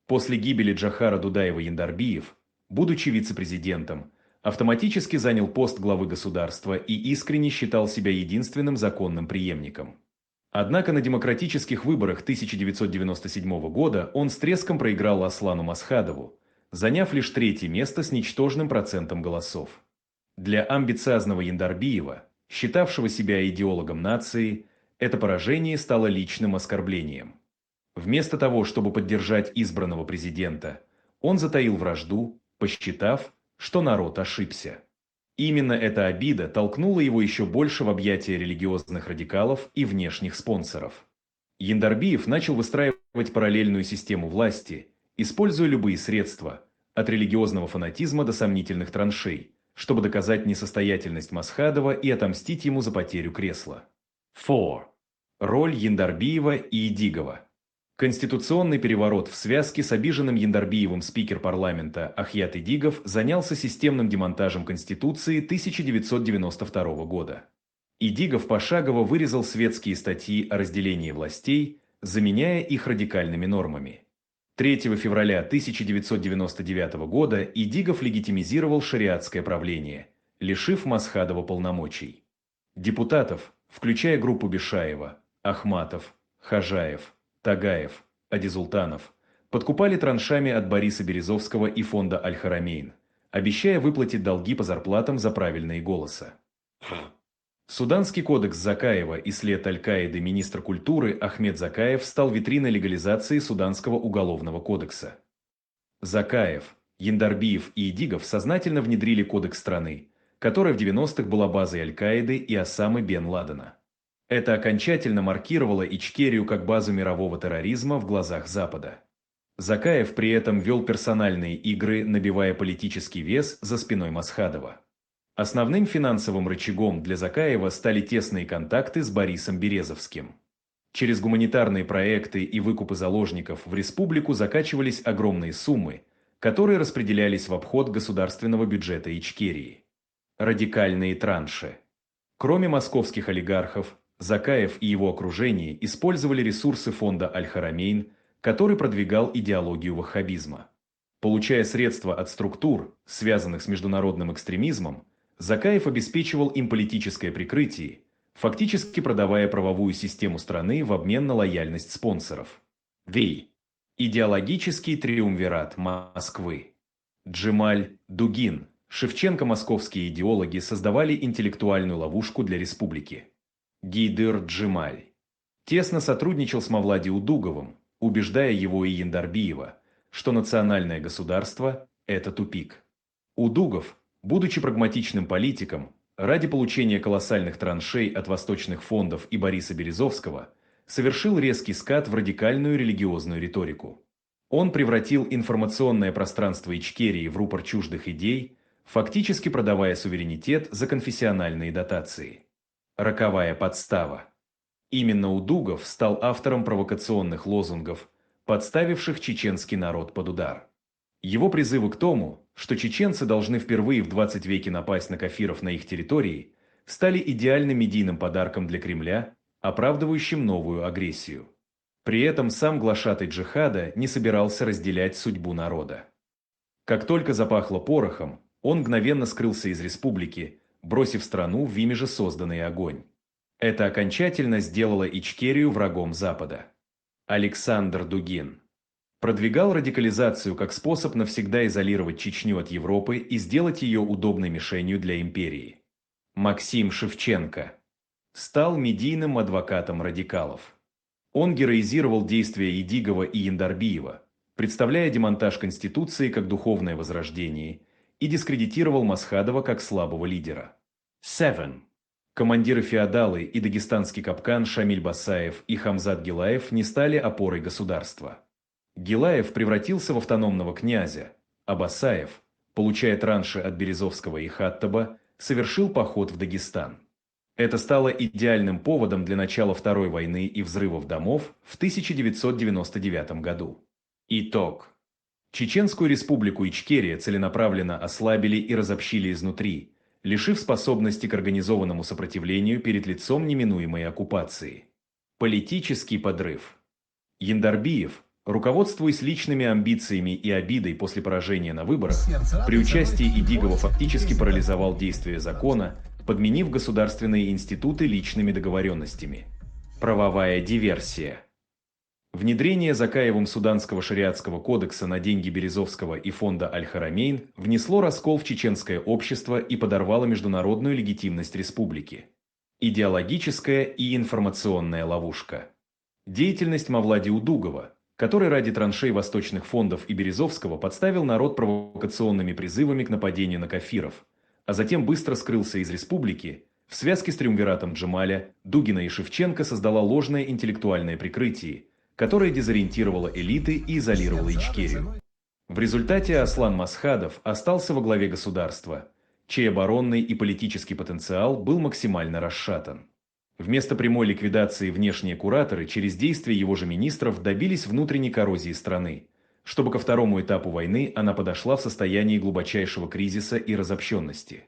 После гибели Джохара Дудаева Яндарбиев, будучи вице-президентом, автоматически занял пост главы государства и искренне считал себя единственным законным преемником. Однако на демократических выборах тысяча девятьсот девяносто седьмого года он с треском проиграл Аслану Масхадову, заняв лишь третье место с ничтожным процентом голосов. Для амбициозного Яндарбиева, считавшего себя идеологом нации, это поражение стало личным оскорблением. Вместо того, чтобы поддержать избранного президента, он затаил вражду, посчитав, что народ ошибся. Именно эта обида толкнула его ещё больше в объятия религиозных радикалов и внешних спонсоров. Яндарбиев начал выстраивать параллельную систему власти, используя любые средства, от религиозного фанатизма до сомнительных траншей, чтобы доказать несостоятельность Масхадова и отомстить ему за потерю кресла. Four. Роль Яндарбиева и Идигова. Конституционный переворот в связке с обиженным Яндарбиевым. Спикер парламента Ахьят Идигов занялся системным демонтажем Конституции тысяча девятьсот девяносто второго года. Идигов пошагово вырезал светские статьи о разделении властей, заменяя их радикальными нормами. Третьего февраля тысяча девятьсот девяносто девятого года Идигов легитимизировал шариатское правление, лишив Масхадова полномочий. Депутатов, включая группу Бишаева, Ахматов, Хожаев, Тагаев, Адизултанов, подкупали траншами от Бориса Березовского и фонда Аль-Харамейн, обещая выплатить долги по зарплатам за правильные голоса. Суданский кодекс Закаева и след Аль-Каиды. Министр культуры Ахмед Закаев стал витриной легализации суданского уголовного кодекса. Закаев, Яндарбиев и Идигов сознательно внедрили кодекс страны, которая в девяностых была базой Аль-Каиды и Осамы бен Ладена. Это окончательно маркировало Ичкерию как базу мирового терроризма в глазах Запада. Закаев при этом вёл персональные игры, набивая политический вес за спиной Масхадова. Основным финансовым рычагом для Закаева стали тесные контакты с Борисом Березовским. Через гуманитарные проекты и выкупы заложников в республику закачивались огромные суммы, которые распределялись в обход государственного бюджета Ичкерии. Радикальные транши. Кроме московских олигархов, Закаев и его окружение использовали ресурсы фонда Аль-Харамейн, который продвигал идеологию ваххабизма. Получая средства от структур, связанных с международным экстремизмом, Закаев обеспечивал им политическое прикрытие, фактически продавая правовую систему страны в обмен на лояльность спонсоров. Вий. Идеологический триумвират Москвы. Джемаль, Дугин, Шевченко. Московские идеологи создавали интеллектуальную ловушку для республики. Гийдыр Джемаль тесно сотрудничал с Мавлади Удуговым, убеждая его и Яндарбиева, что национальное государство — это тупик. Удугов, будучи прагматичным политиком, ради получения колоссальных траншей от восточных фондов и Бориса Березовского, совершил резкий скат в радикальную религиозную риторику. Он превратил информационное пространство Ичкерии в рупор чуждых идей, фактически продавая суверенитет за конфессиональные дотации. Роковая подстава. Именно Удугов стал автором провокационных лозунгов, подставивших чеченский народ под удар. Его призывы к тому, что чеченцы должны впервые в двадцать веке напасть на кафиров на их территории, стали идеальным медийным подарком для Кремля, оправдывающим новую агрессию. При этом сам глашатай джихада не собирался разделять судьбу народа. Как только запахло порохом, он мгновенно скрылся из республики, бросив страну в ими же созданный огонь. Это окончательно сделало Ичкерию врагом Запада. Александр Дугин продвигал радикализацию как способ навсегда изолировать Чечню от Европы и сделать её удобной мишенью для империи. Максим Шевченко стал медийным адвокатом радикалов. Он героизировал действия Идигова и Яндарбиева, представляя демонтаж Конституции как духовное возрождение, и дискредитировал Масхадова как слабого лидера. Seven. Командиры-феодалы и дагестанский капкан Шамиль Басаев и Хамзат Гилаев не стали опорой государства. Гилаев превратился в автономного князя, а Басаев, получая транши от Березовского и Хаттаба, совершил поход в Дагестан. Это стало идеальным поводом для начала Второй войны и взрывов домов в тысяча девятьсот девяносто девятом году. Итог. Чеченскую республику Ичкерия целенаправленно ослабили и разобщили изнутри, лишив способности к организованному сопротивлению перед лицом неминуемой оккупации. Политический подрыв. Яндарбиев, руководствуясь личными амбициями и обидой после поражения на выборах, при участии Идигова фактически парализовал действие закона, подменив государственные институты личными договорённостями. Правовая диверсия. Внедрение Закаевым суданского шариатского кодекса на деньги Березовского и фонда Аль-Харамейн внесло раскол в чеченское общество и подорвало международную легитимность республики. Идеологическая и информационная ловушка. Деятельность Мавлади Удугова, который ради траншей восточных фондов и Березовского подставил народ провокационными призывами к нападению на кафиров, а затем быстро скрылся из республики, в связке с триумвиратом Джемаля, Дугина и Шевченко создала ложное интеллектуальное прикрытие, которое дезориентировало элиты и изолировало Ичкерию. В результате Аслан Масхадов остался во главе государства, чей оборонный и политический потенциал был максимально расшатан. Вместо прямой ликвидации внешние кураторы через действия его же министров добились внутренней коррозии страны, чтобы ко второму этапу войны она подошла в состоянии глубочайшего кризиса и разобщенности.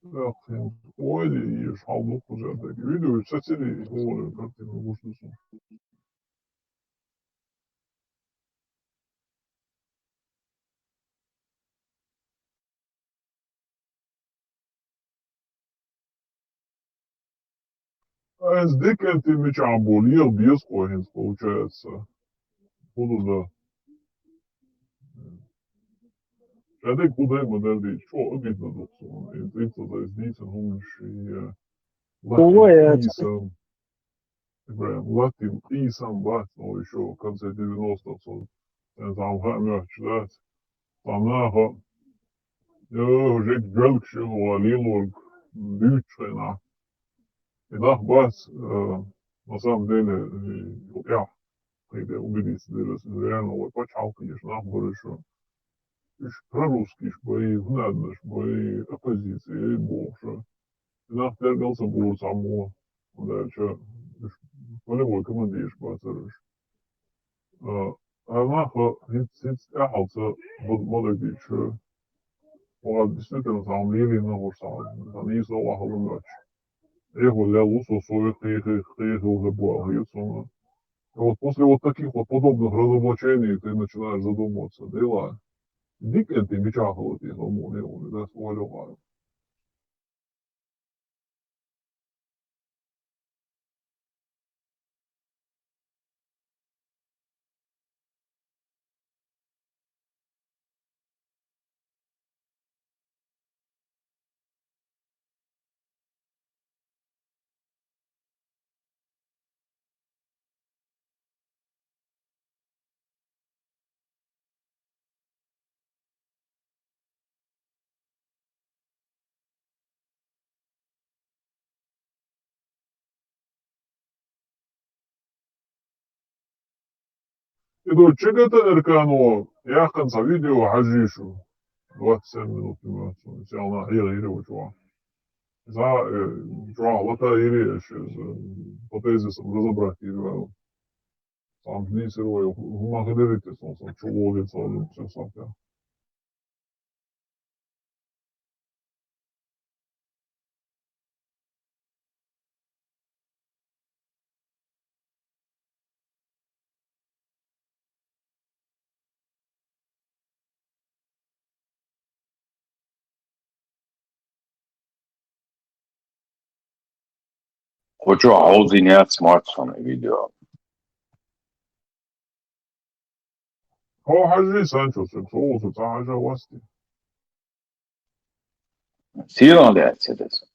Эх, ойла еш хьалдуккхуза дерг. Видео сацили, хӀула картина гушдусу. Аз диканти мичахь бу, лел беза кхо хӀинца, получается. ХӀун ду да? Ша дерг хӀун дай ма дар дийца, чӀогӀа обидно ду суна. Ин цӀинца дай дийцина хӀуманаш ший, э, Ой, латтийна это къийсам. Прям латтийна къийсам бац, но ещё в конце девяностых со, э, там хаа моьттуш дац. Там наха, э, жег гӀалгӀа ши хӀума лелорг дуьйцучу хенахь. И нах бац, э, на самом деле, э, я, кхайде убедиться дела, реально, вай пачхьалкхе еш нах бара шу. Уьш прорусскиш бай, хӀунаднаш бай, оппозиция бохуша. И нах тергал ца бора цхьаммо, хӀунда аьлча уьш полевой командираш бацара уьш. А, а наха хӀинца, хӀинца тӀаьхьалца бу-, ма даг дийцча, оха действительно цхьа хӀума лелийна хӀуш цхьа, цхьа нийса вахалла моьттуш. Эхо лелла ву со, со кхехи-, кхехилла бу аьлла хета суна. И вот после вот таких вот подобных разоблачений ты начинаешь задумываться, дела. Дика а тӀе мичахь хала тӀе хала муха не ву, да, свалёгӀа. И ду чигата эркано яхкан цхьа видео хьажийшу. Двадцать семь минут, сяна хьера йири ву чохь. За, э, чохь лата йири, аш, э, по тезисам разобрать йири ваьлла. Сам дийсир вай, хӀума хилирите сон, сон чу лоли цалун, всё сам тя. Кху чу хьовзийна яц смартфон видео. Хьо хьажий, Санчо, цига со ву, со цхьа хьажа васти. Сирон лаьцна деза.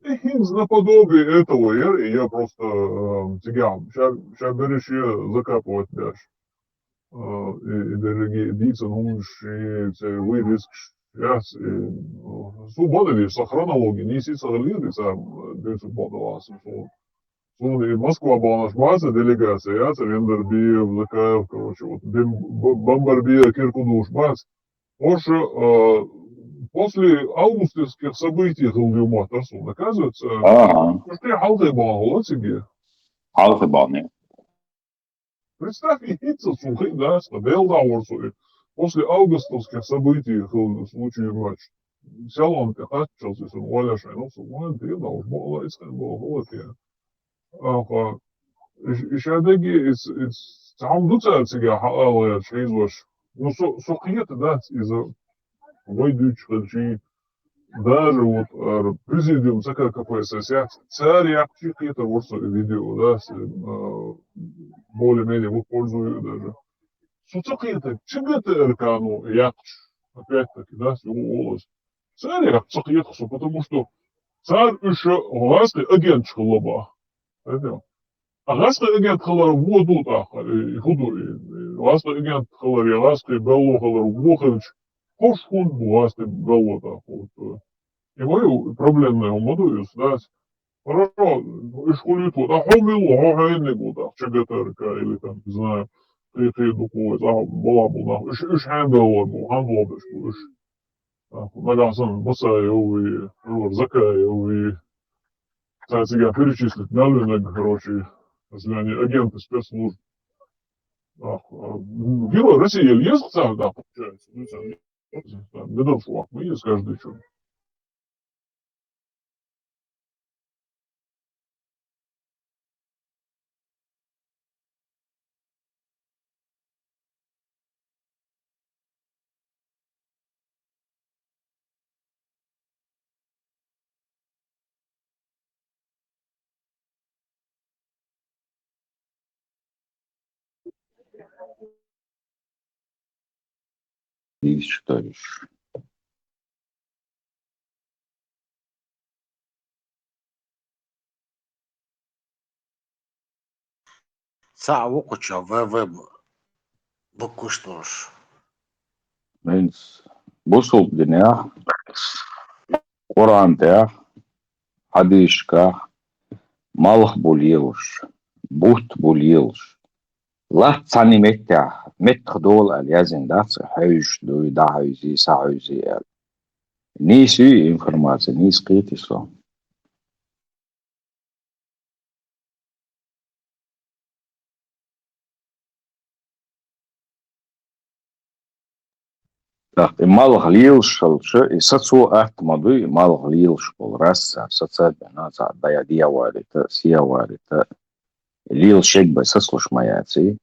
И хӀинца наподобие этого яра, и я просто, э, цигахь, ша, ша берриш я закапывать беш. Э, и, и дерриге дийцина хӀуманаш, и церан вырезкаш яц, и, э, со бан деш, сан хронологи нийса ца хилира, и цара, э, дуьйцург бан далахь сан, со. Суна и Москва баханарш бац делегация, яц Вендарбиев, Закаев, короче, вот Бем-, Б-, Бамбарбиев, Киркудуш бац. Оша, э, после августовских событий хилла ю моттара суна, оказывается, ага, уьш тӀе хьалхе бахана хилла цига. Хьалхе бахана. Представь, и хӀинца цунна хиъна дац, ткъа Дела дӀахьора со и. После августовских событий хилла случай ю мотташ. Селон тӀе кхаччалц и суна гӀоле шайна, со ван Дела дӀахьора, бакъала, иза хӀун боху хӀума те. Аха, и, и ша дерриге, и, и цхьа хӀума ду цара цигахь хьаала гӀерташ хьийзош. Ну, со, со кхета дац иза вай дуьйцуш хилчий, даже вот, ара, президиум ЦК КПСС яц, цара яьккхичий кхетар вара со и видео, да, с-, э, более-менее воспользую даже. Со ца кхета, чигата ара кхано яьккхича, опять-таки, да, с-, ю олус. Цара яьккха ца кхета со, потому что цара уьш гӀазкхи агенташ хилла баха. Понял? А гӀазкхи агент хилар вон ду тӀаккха, э, хӀун ду, э, гӀазкхи агент хилар я гӀазкхи бӀаьлла хилар вон хилча, хӀорш хӀунда бу гӀазкхи бӀаьлла тӀаккха? Вот, э, и ма ю проблемная хӀума ду иза, да? Хорошо, уж хулийту, да, хьо мила ву, хьо хьенниг ву, да, ЧГТРК или там, не знаю, кхы-кхы дукха ву, да, бала бу, нах, уж, уж хьенниг ву, хьан ву, уж, уж. Нагахь санна Басаев ви, Закаев ви. Цхьа цига перечислить мел винарг, короче, если они агенты спецслужб. Ах, а, м, Герой России ел еза цхьа, да, получается. Ну, цхьа, медаль флаг, ну, есть каждый чё. Дийшитарш. Цхьаъ ву кхуча В В букваш долуш. ХӀинца бусулба динехь, Къуръан тӀехь, хьадисашкахь, малх бу лелаш, бутт бу лелаш. Латта цхьана меттехь, меттах дола аьлла яздина дац, хьевзаш дуй, дӀахьевзи, схьахьевзи аьлла. Нийса ю и информаци, нийса кхетий со. ТӀаккха и малх лелаш хилча, и сацо атта ма дуй, и малх лелаш болу, раз цара саца а бина, цхьаъ дӀа дехьаварита, сехьаварита, лелаш шегбай сацалуш ма яций.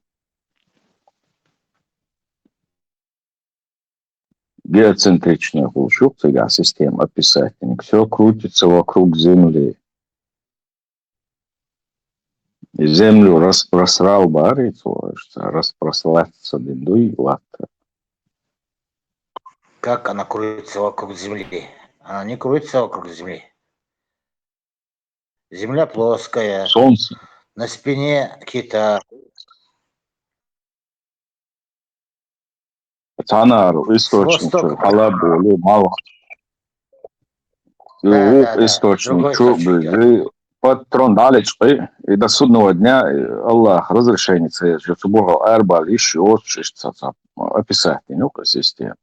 Геоцентричная хуьлуш ю-кх цигахь система, описательник. Всё крутится вокруг Земли. И землю распросрал бахарий цо, аша ца распросраться дина дуй латта. Как она крутится вокруг Земли? Она не крутится вокруг Земли. Земля плоская. Солнце. На спине кита. Цхьанара источник чу хьала болу, малх. И вукху источник чу буьззий, патрон дӀалечкъи, и до судного дня, и Аллах разрешение ца еза, цу бухьа арабала йиш йоцуш иштта ца, ца, описать дина ю-кх и система.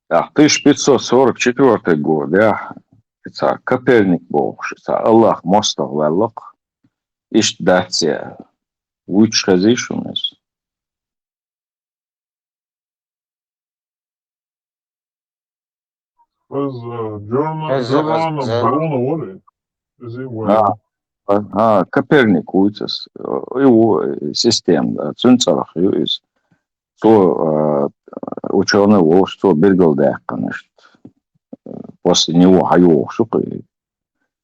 ТӀаккха тысяча пятьсот сорок четвёртый годехь, цхьа Коперник бохуш, цхьа Аллах мостагӀа ваьлла-кх, иштта дац а, вуьйцуш хезий шуна иза? Иза, э, Джорна-, Иза, Джордано Иза. Бруно вара? Иза вара. А, а, а, Коперник вуьйцу иза. И ву, э, система, да, цуьнан цӀарах ю иза. Цо, э, учёный волуш, цо билгалдаьккхина иштта. Э, после него хьайогӀуш ю-кх и,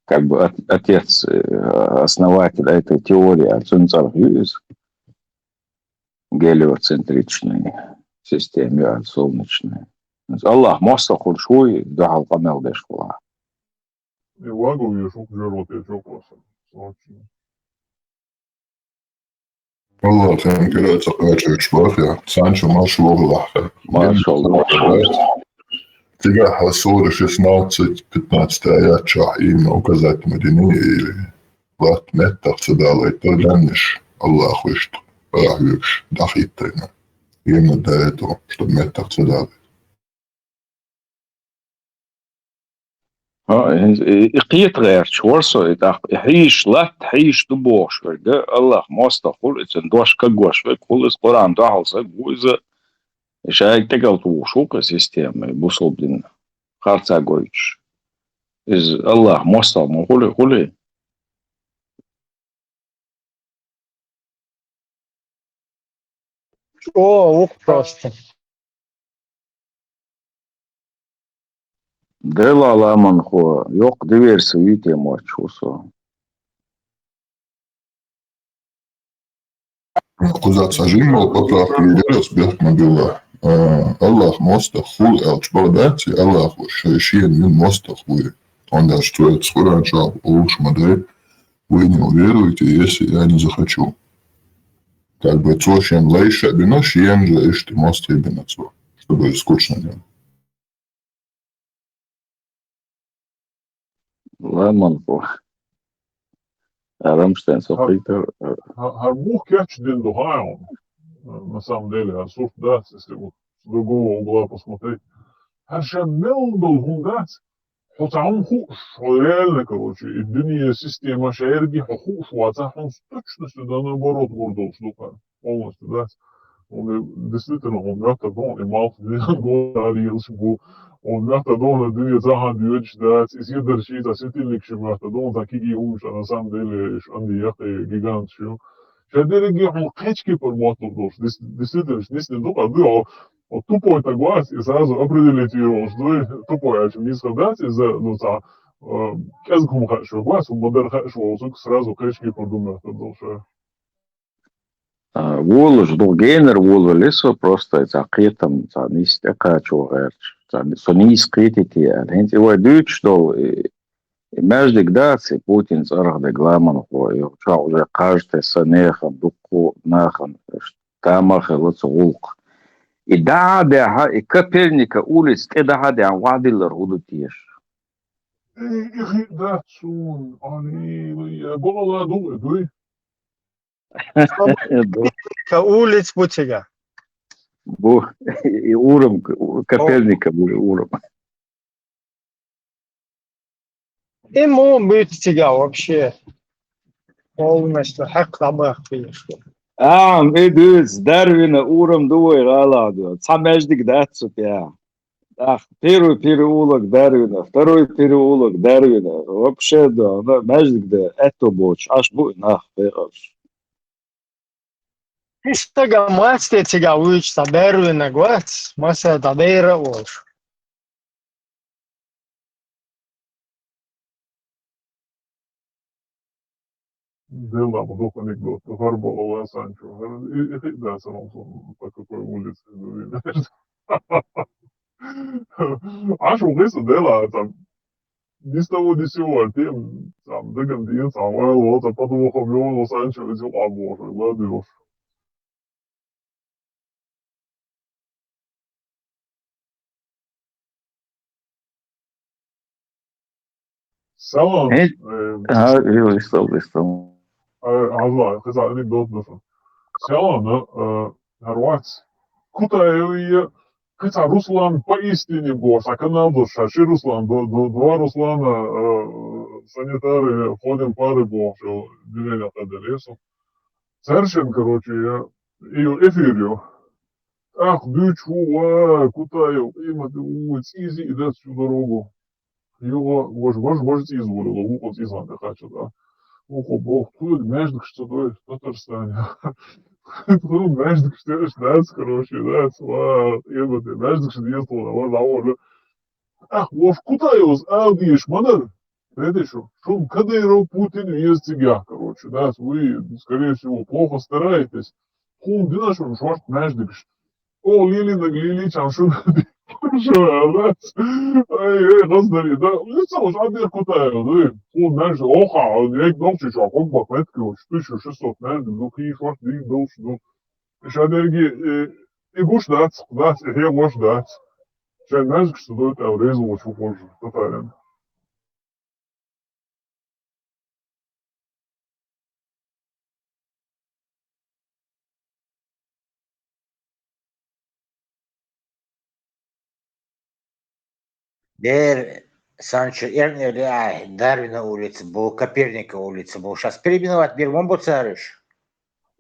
как бы от-, отец, э, основатель этой теории, а цуьнан цӀарах ю иза. Гелиоцентричный система ю аьлла, солнечная. Аллах мостагӀа хуьлуш вуй, дуьхьал къамел деш хилахь. И вагон еш ву-кх жер вот я чокхласан. Срочно. Аллах, тхан кира ца кхача вуьш бах я. Санчо маршалла вахар. Маршалла, маршалла. Цигахь хьо сура шестнадцать, пятнадцать аят чохь именно указать ма дина или латта меттах ца далайта даннаш Аллах вуьшта, ахьа вуьгуш, дӀахӀиттайна. Именно до этого, чтобы меттах ца далайта. А, и, и, и кхета гӀерташ вара со, и тӀаккха, и хьийзаш латта, хьийзаш ду бохуш верг, Аллах мостагӀа хуьлу, и цуьнан дош кагош верг хуьлу, иза Къуръан дуьхьал стаг ву иза, и шайга тӀекӀал тухуш ву-кх и система, и бусулба дин харцахь гойтуш. Иза Аллах мостагӀа ма хуьлий, хуьлий? ЧӀогӀа ву-кх просто. Делахь ламанхо, йоккха диверси вуй те моьттуш ву со. Кхуза цхьа жимма поправка йийр яра аса, бехк ма билла. а, Аллах мостагӀа хул аьлча бакъ дац, Аллахо ше-, шена вина мостагӀа вуй. Тхьовра аьлча цо Къуръан чохь олуш ма дай, вы не уверуете, если я не захочу. Как бы цо шен лайша а бина, шена же иштта мостагӀий бина цо, чтобы скучно не было. Ламан бу. Рамштайн со хӀара, хӀара муха кечдина ду хьуна? На самом деле, хӀара сурт дац, если вот с другого угла посмотреть. ХӀара ша мел долу хӀума дац, хьо цхьа хӀума хууш, хьо реально, короче, и дуьне система шаьрги хьо хууш вацахь, хьуна с точностью да наоборот гур долуш ду хьуна. Полностью, да. Он, э, действительно, он мягко дон, и мал, он мягко дон, дуьне цхьа хӀума доьдуш дац, и седарш, и цхьа светильник шу мягко дон, цхьа кегий хӀума шу, на самом деле, шу анди яккхий гигант шу. Ша дерриге хьуна кхечу кепара моттур долуш, дес-, действительно, нисдина ду, къа ду, о, о, тупой так вац, и сразу определить её, что тупой, а чем низко дац, из-за, ну, цхьа, э, кӀезиг хӀума хаьа шу вац, хӀума ма-дарра хаьа шу волу, сразу кхечу кепара ду мягко долуш, а. А, волуш ду, генара волавелла со просто, цхьа кхетам, цхьа нийса тӀекхачо гӀерташ, цхьа со нийса кхетийти аьлла. ХӀинца и вай дуьйцуш долу, и, и маьждиг дац, и Путин цӀарах дерг ламанхо, и чохь уже кхаж тесна нехан, дуккха а нахана тамах хилла цу гӀуллакх. И дӀа а дехьа, и Коперника улица тӀе дӀа а дехьа, вахдиллар хӀун ду теша? И, и хи дац суна, ани, бакъала ду, дуй? Ду. Ка улиц бу цига? Бу. И урам, Коперника бу и урам. И мо буьйцу цига вообще. Полностью хьекх дӀабахкийша. А, и дуьйцу, Дарвина урам ду вай гӀалахь ду. Цхьа маьждиг дац цу тӀехь. Ах, первый переулок Дарвина, второй переулок Дарвина. Вообще, да, да, маьждиг да, аьтто боцуш, аш бу и нах бекъалш. И стага мац те цига вуьйчу цхьа Дарвинаг вац, маса дӀа бера а волуш. Дела, ма дукха анекдот, хӀара бохула Санчо. ХӀара и, и хи дац, по какой улице иду. Аш ву гӀиса дела, там, ни с того ни с сего, тем, там, даган дин, там, вайл, вот, а потом ухом, Санчо, из юкъа боху, ладно, Салам. Э, а, э, вистал, вистал. Э, Алла, хаза анекдот дафа. Салам, э, Харвац. Кутаевые, кыца Руслан поистине боху, а канал дош, а ши Руслан, ду-, ду-, два Руслана, э, санитары, ходим пары боху, деревня Кадалесу. Царшин, короче, я, и эфир ю. Ах, дучу, ва, Кутаев, и мати, у, цӀийзи и дац всю дорогу. Юха, вож, вож, вож цӀийз волула, вукъу цӀийзан тӀе кхаччалц, а. Вукъу боху, тхуьга маьждигаш ца дой, Татарстане. Тхуьга маьждигаш деш дац, короче, дац, ва, и мати, маьждигаш деза тхуна, вож, а, вож. Ах, вож Кутаевс ала дезаш ма дара. Кхетий шу? Шуна Кадыров, Путин веза цигахь, короче, да, вы, скорее всего, плохо стараетесь. Хьуна дина шуна шорта маьждигаш. О, лилинаг лиличам шуна. Ай, ай, гӀаздари, да. Лица уж а дерг Кутаев, да. Хьуна маьждиг, оха, век нохчи чохь хӀокху бакъ метка, уж тысяча шестьсот маьждиг, ну, кхин шорта дийна долуш, ну. Ша дерги, э, и гуш дац, дац, и хьегӀош дац. Шайн маьждигаш ца дойту аьлла, реза волчу хӀокхо татарин. Дер, Санчо, эрна эр яахь, Дарвина улица бу, Коперника улица бу. Щас переименовать бир ма бу цара уьш?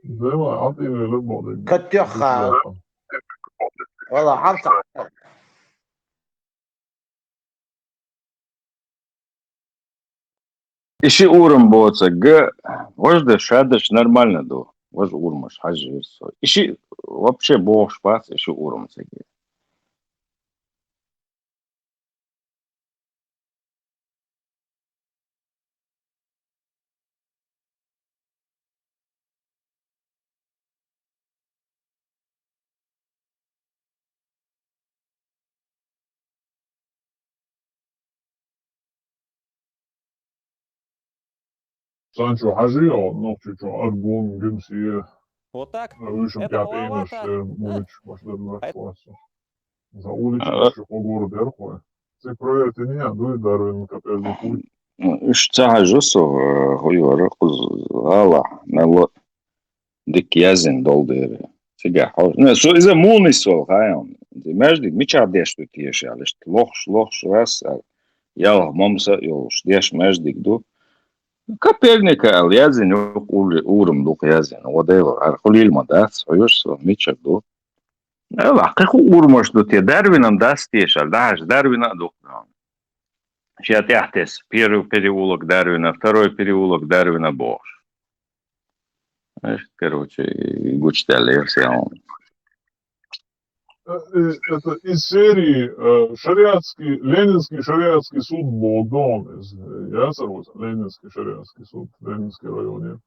Дела, а тӀе вела боху. Катёха. Вала, хьан ца И ши урам боцург, важа ша дерш нормально ду. Важа урамаш хьажа вирза со. И ши вообще бохуш бац, и ши урам цига. Санчо хьажи, о, нохчочо аргун гимсие. Вот так? Вышим это капейнаш, мулич башдан. Сан улич баши хогор берхо. Ци проверьте меня, дуй Дарвин капельный путь. Уж ца хьажу со, хуй вара куз гала, мело. Дика язйина долу дера. Цигахь хьо-, ну, со иза муха нисвала хаьий хьуна. Маьждиг мичахь деш ду теша аьлла, иштта лохуш, лохуш, раз, а, ялх мамса а йолуш, деш маьждиг ду. Коперника аьлла язйина, юкъа ур-, урам дукха язйина. Гӏо Дела, хьара хуьлийла ма дац, хьоьжуш со, мичара ду. Ала, кхин хӀун урамаш ду те, Дарвинан дац теша аьлла, дӀахьажа, Дарвина а дукха ду. Шен тӀаьхьа тесна, первый переулок Дарвина, второй переулок Дарвина бохуш. Иштта, короче, гучудаьллера сан. Э, э, это из серии, э, шариатский, Ленинский шариатский суд боху догӀу иза. Яцара вай Ленинский шариатский суд, Ленинский районе.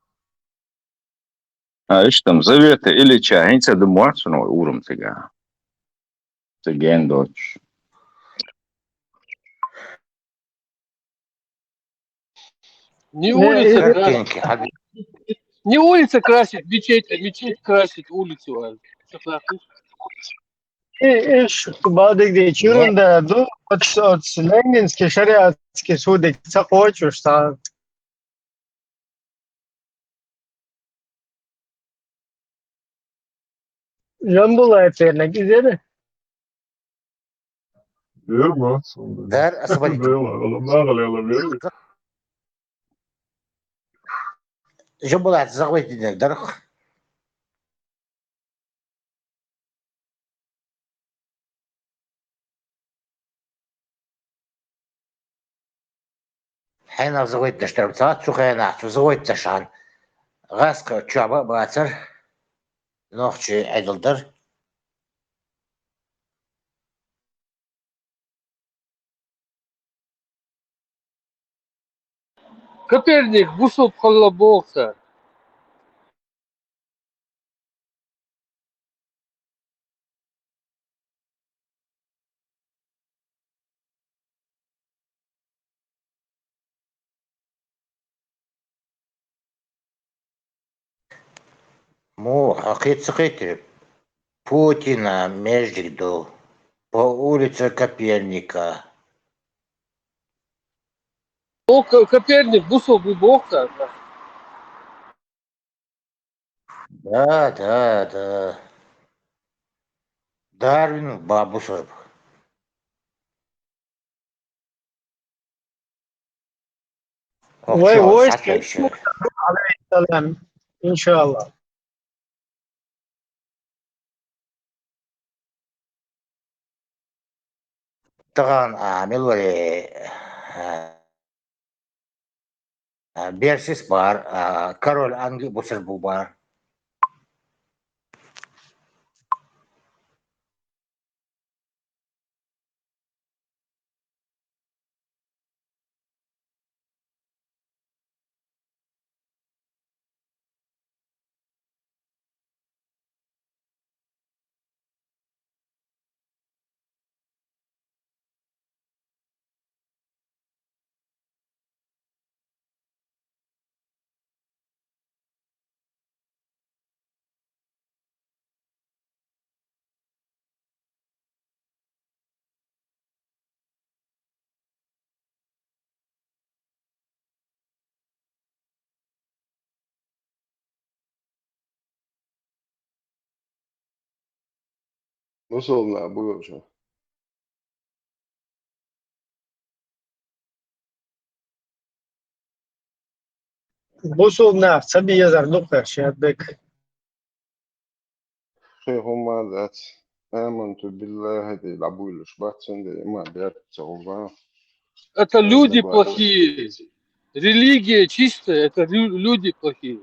А, иштта-м, Завета Ильича хӀинца а ду моьтту шуна вай урам цигахь? Цига ен доцуш. Не улица красить. Не улица красить, мечеть, а мечеть красить улицу, а. Чё ты слышишь? И, и ш-, бадыгде чирунда ду, вот, вот Ленинский шариатский судик ца кхочуш, ца. Жамбулаев вернаг изеда? Вермац. Дар асабарик. Жамбулаев загвайт динер дарх. Хьенах загвайташ тара цац цу хенахь, цу загвайташан гӀаскхар чоба а бацар, нохчий Ӏедал дар. Коперник, бусалба хилла боху цара. Муха, хьан кхин ца кхийтира? Путина маьждиг ду. По улице Коперника. О, Ко-, Коперник бусалба ву боху цара. Да, да, да. Дарвин бусалба. Вай войска Исмаил алейхиссалам, иншаллах. Тахана, а, мила вара, а, а, Берсис бара, а, король Англи бусалба бу бара. Бусалба нах бу йолчу. Бусалба нах ца безар ду-кх, Шадбек. Шайн хӀумма а дац. Аманту биллахи тӀе дӀабуьйлуш бац цуьнан, ма бертта ца хӀума. Это люди плохие. Религия чистая, это рю-, люди плохие.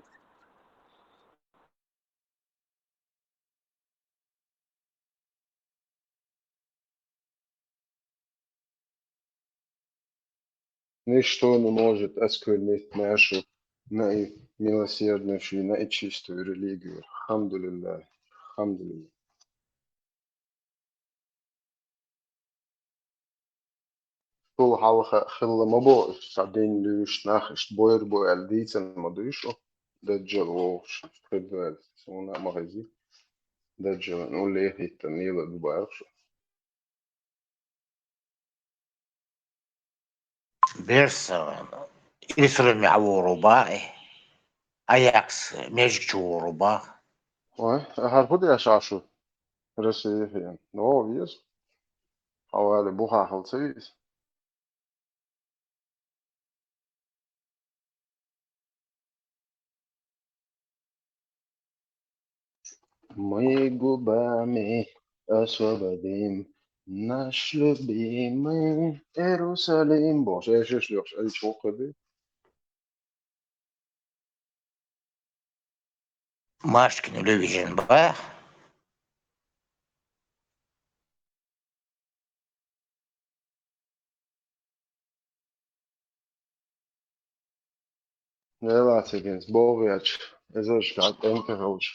Ничто не может осквернить нашу наимилосерднейшую, наичистую религию. Алхамдулиллах. Алхамдулиллах. хьалха хилла ма боху, цхьа дин луьйш нах иштта бойр бу аьлла дийцина ма дуй шу, даджал вогӀуш, хир ду аьлла, суна а ма хези, даджал, ну, лехиттан, лела ду баьрха шу. Берса, Иерусалимехь вогӀур ву бахьа, Аякс межиг чу вогӀур ву бахьа. Ой, ахьар хӀун деш Ӏа шу? Россия хьен. Но, веза. Хьавали бухахьал ца веза. Мы губами освободим наш любимый Иерусалим. Боже, я сейчас лёгш, ай, чё ходы? Машкин Левижин бах. Нелацигинс богӀеча, эзаршкахь кӀентий хилча,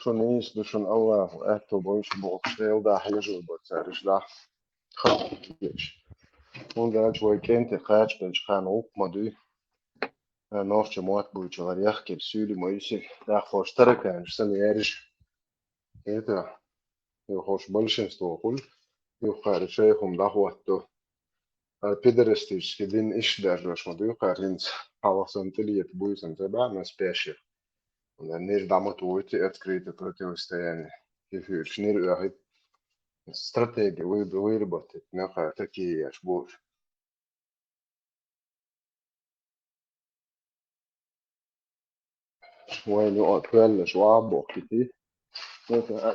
шуна нийса ду шуна Аллахо аьтто бойша бохуш, Дела дӀа хьежар бара цара, иштта дӀа хазахеташ. ХӀунда аьлча вай кӀентий кхача хилча хан гӀуллакх ма дуй. Э, нохча мотт буйчу гӀар яхкира суьйли ма юьсу, тӀаккха хӀорш тараканаш санна яьржа. ХӀета, юха хӀорш большинство хуьлу, юха кхара шайхум дӀахӀотто. Ара пидорастический дин иштта даржош ма дуй кхара хӀинца, хьалха санна тӀелета буй санна ца баьхьа наспящих. Нир дӀа ма тухуьйту открыто противостояние. И фуьйраш нир оьхуьйту. Стратегия вы-, выработать, мехара такие яш бу. Вайна юкъа тоьллаш ваха бохкитий.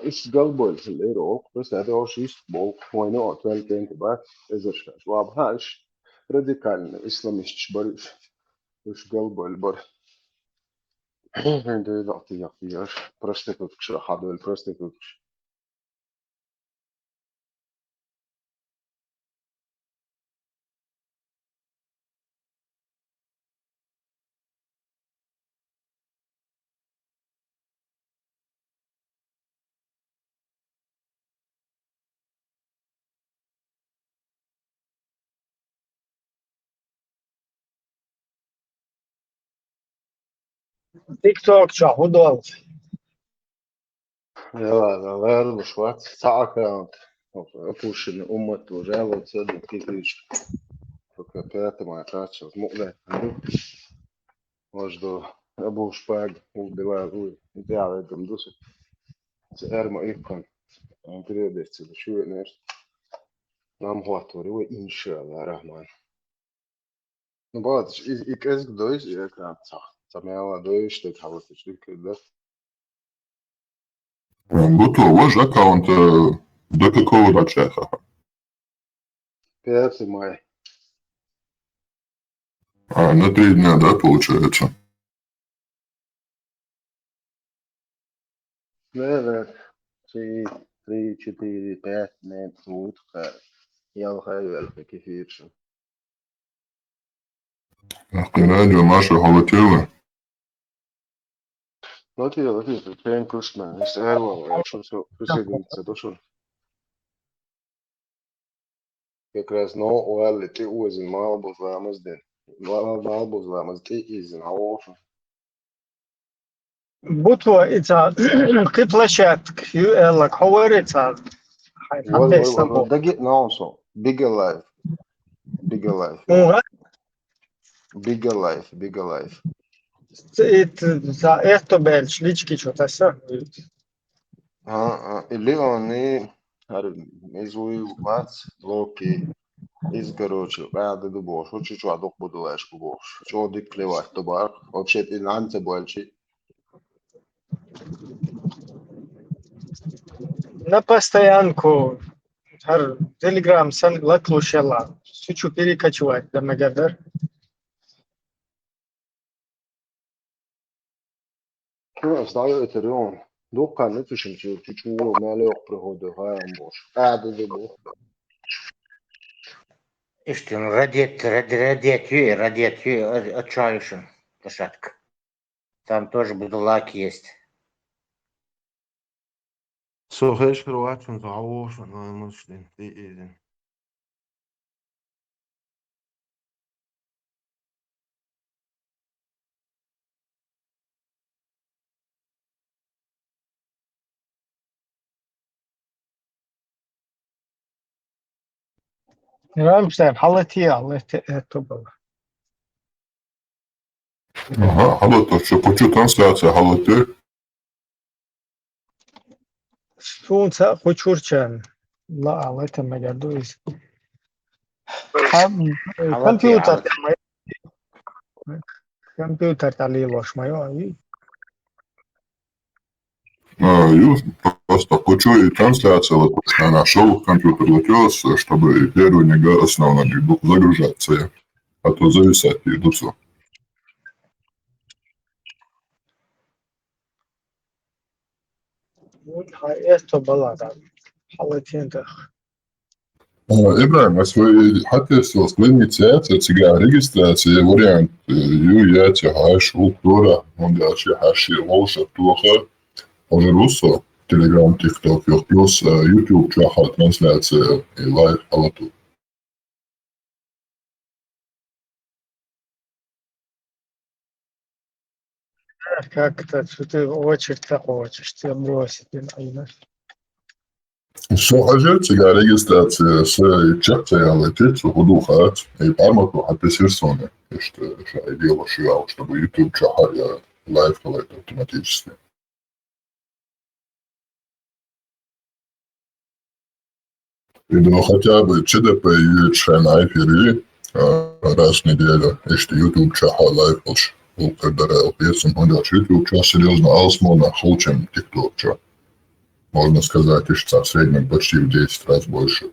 Иштта галбойла хилла эр оха, просто аьлла оха иштта боху. Вайна юкъа тоьлла кӀентий бац, эзарш хаш ваха хьаьш. Радикальный исламисташ бара уьш. Уьш галбойла бара. Хьин дуьйна тӀехь тӀехь проституткаш хьадойла, проституткаш. ТикТок чохь хӀун долу? Яла, ларлуш вац, цхьа аккаунт. Опущенный уммат уже, вот сегодня тысяча. Пока пятый май качал. Мукъна. Может, Абу Шпаг, у Билал, у, и тӀаьхьа дум ду со. Цу эрма иккхана. Передача ду, шу веанерш. Нам хӀоттор ю вай, иншалла рахман. Ну, бац, и, и кӀезиг дойш, и экран цхьа. Ца мела дойш, тӀе хьалаташ дикка да. Бу тхо ваш аккаунт, э, до какого датчаха? Пятый май. А, на три дня, да, получается? Наверное, три, три, четыре, пять минут будет, э, я выхожу, я кефиршу. Ахкъина радио Маша хьалатийла. Латийла, латийла, пен кушман, ис эрвал, я шо со присоединиться дошел. Как раз, но, уалли, тӀе озин, мал бузламаз дин. Мал, мал бузламаз, тӀе изин, а офу. Бу тхо и ца кхин площадка ю аьлларг, хьо вара и ца? Хьайн Вай, вай, хьан вай, вай, бу? Даги наунсо. Big Alive. Big Alive. Муха? Big Alive, Big Alive. Ца, и ца, ца, эхто баьлча лички чу таса. А, а, и Леони, ар, из вуй вац, Локи, из, короче, къаьда ду бохуш, хӀу чу чохь дукха буду аьшка бохуш. ЧӀогӀа дика левайт ду бара. Вообще-то и нанца болчи. На постоянку, хӀара Telegram сан лаклушелла. Су чу перекочевать, да, магадар. Шу ас дӀавоьйтур ю хьуна. Дуккха ницкъ шуна чу, чу, чу, мел йоккха приходу, хьан бохуш. А, ду, ду, бу. Иштта, ну, радет, рад-, радет ю, радет ю, а, а чо ю шуна, касатка? Там тоже будулак есть. Со хешхир вачун, со хьан вохуш, но муш дин, тӀе изин. Рамштайн, хьалати, хьалати, э, то было. Ага, хьалати, что, почему трансляция хьалати? Сунца кху чурчан. Ла, хьалати мега дуис. Хам, э, Хьалати, компьютер хьалати. Там, компьютер тали лош моё, и А, ю, просто кучу и трансляция вот она шоу компьютер латёс, чтобы и первый не га-, основной не был загружаться, а то зависать и дуцу. Ну, а это была, да. Хьалати тентах. А, Ибрагим, а свой хатес, свой инициация, цига регистрация, вариант, э, ю, я, тя, хаш, у, тора, он дальше, хаши, волша, тоха, уже руссо, Telegram, TikTok, ё, плюс, э, YouTube, чё, ха, трансляция, и лайв, хьалату. Как-то что ты очередь так хочешь, ты бросить, ты, наверное. Со хажер цига регистрация с чекцеяла тец худуха и пармату хатес персоны. Что, что я делаю, что, чтобы YouTube чё, ха, я лайв, хьалати автоматически. И думаю, хотя бы ЧДП ю чхай на эфире, а, раз в неделю, если YouTube чё, ха, лайв уж, ну, когда раз, если мы делаем YouTube чё, серьёзно, алс можно хулчем TikTok чё. Можно сказать, что в среднем почти в десять раз больше.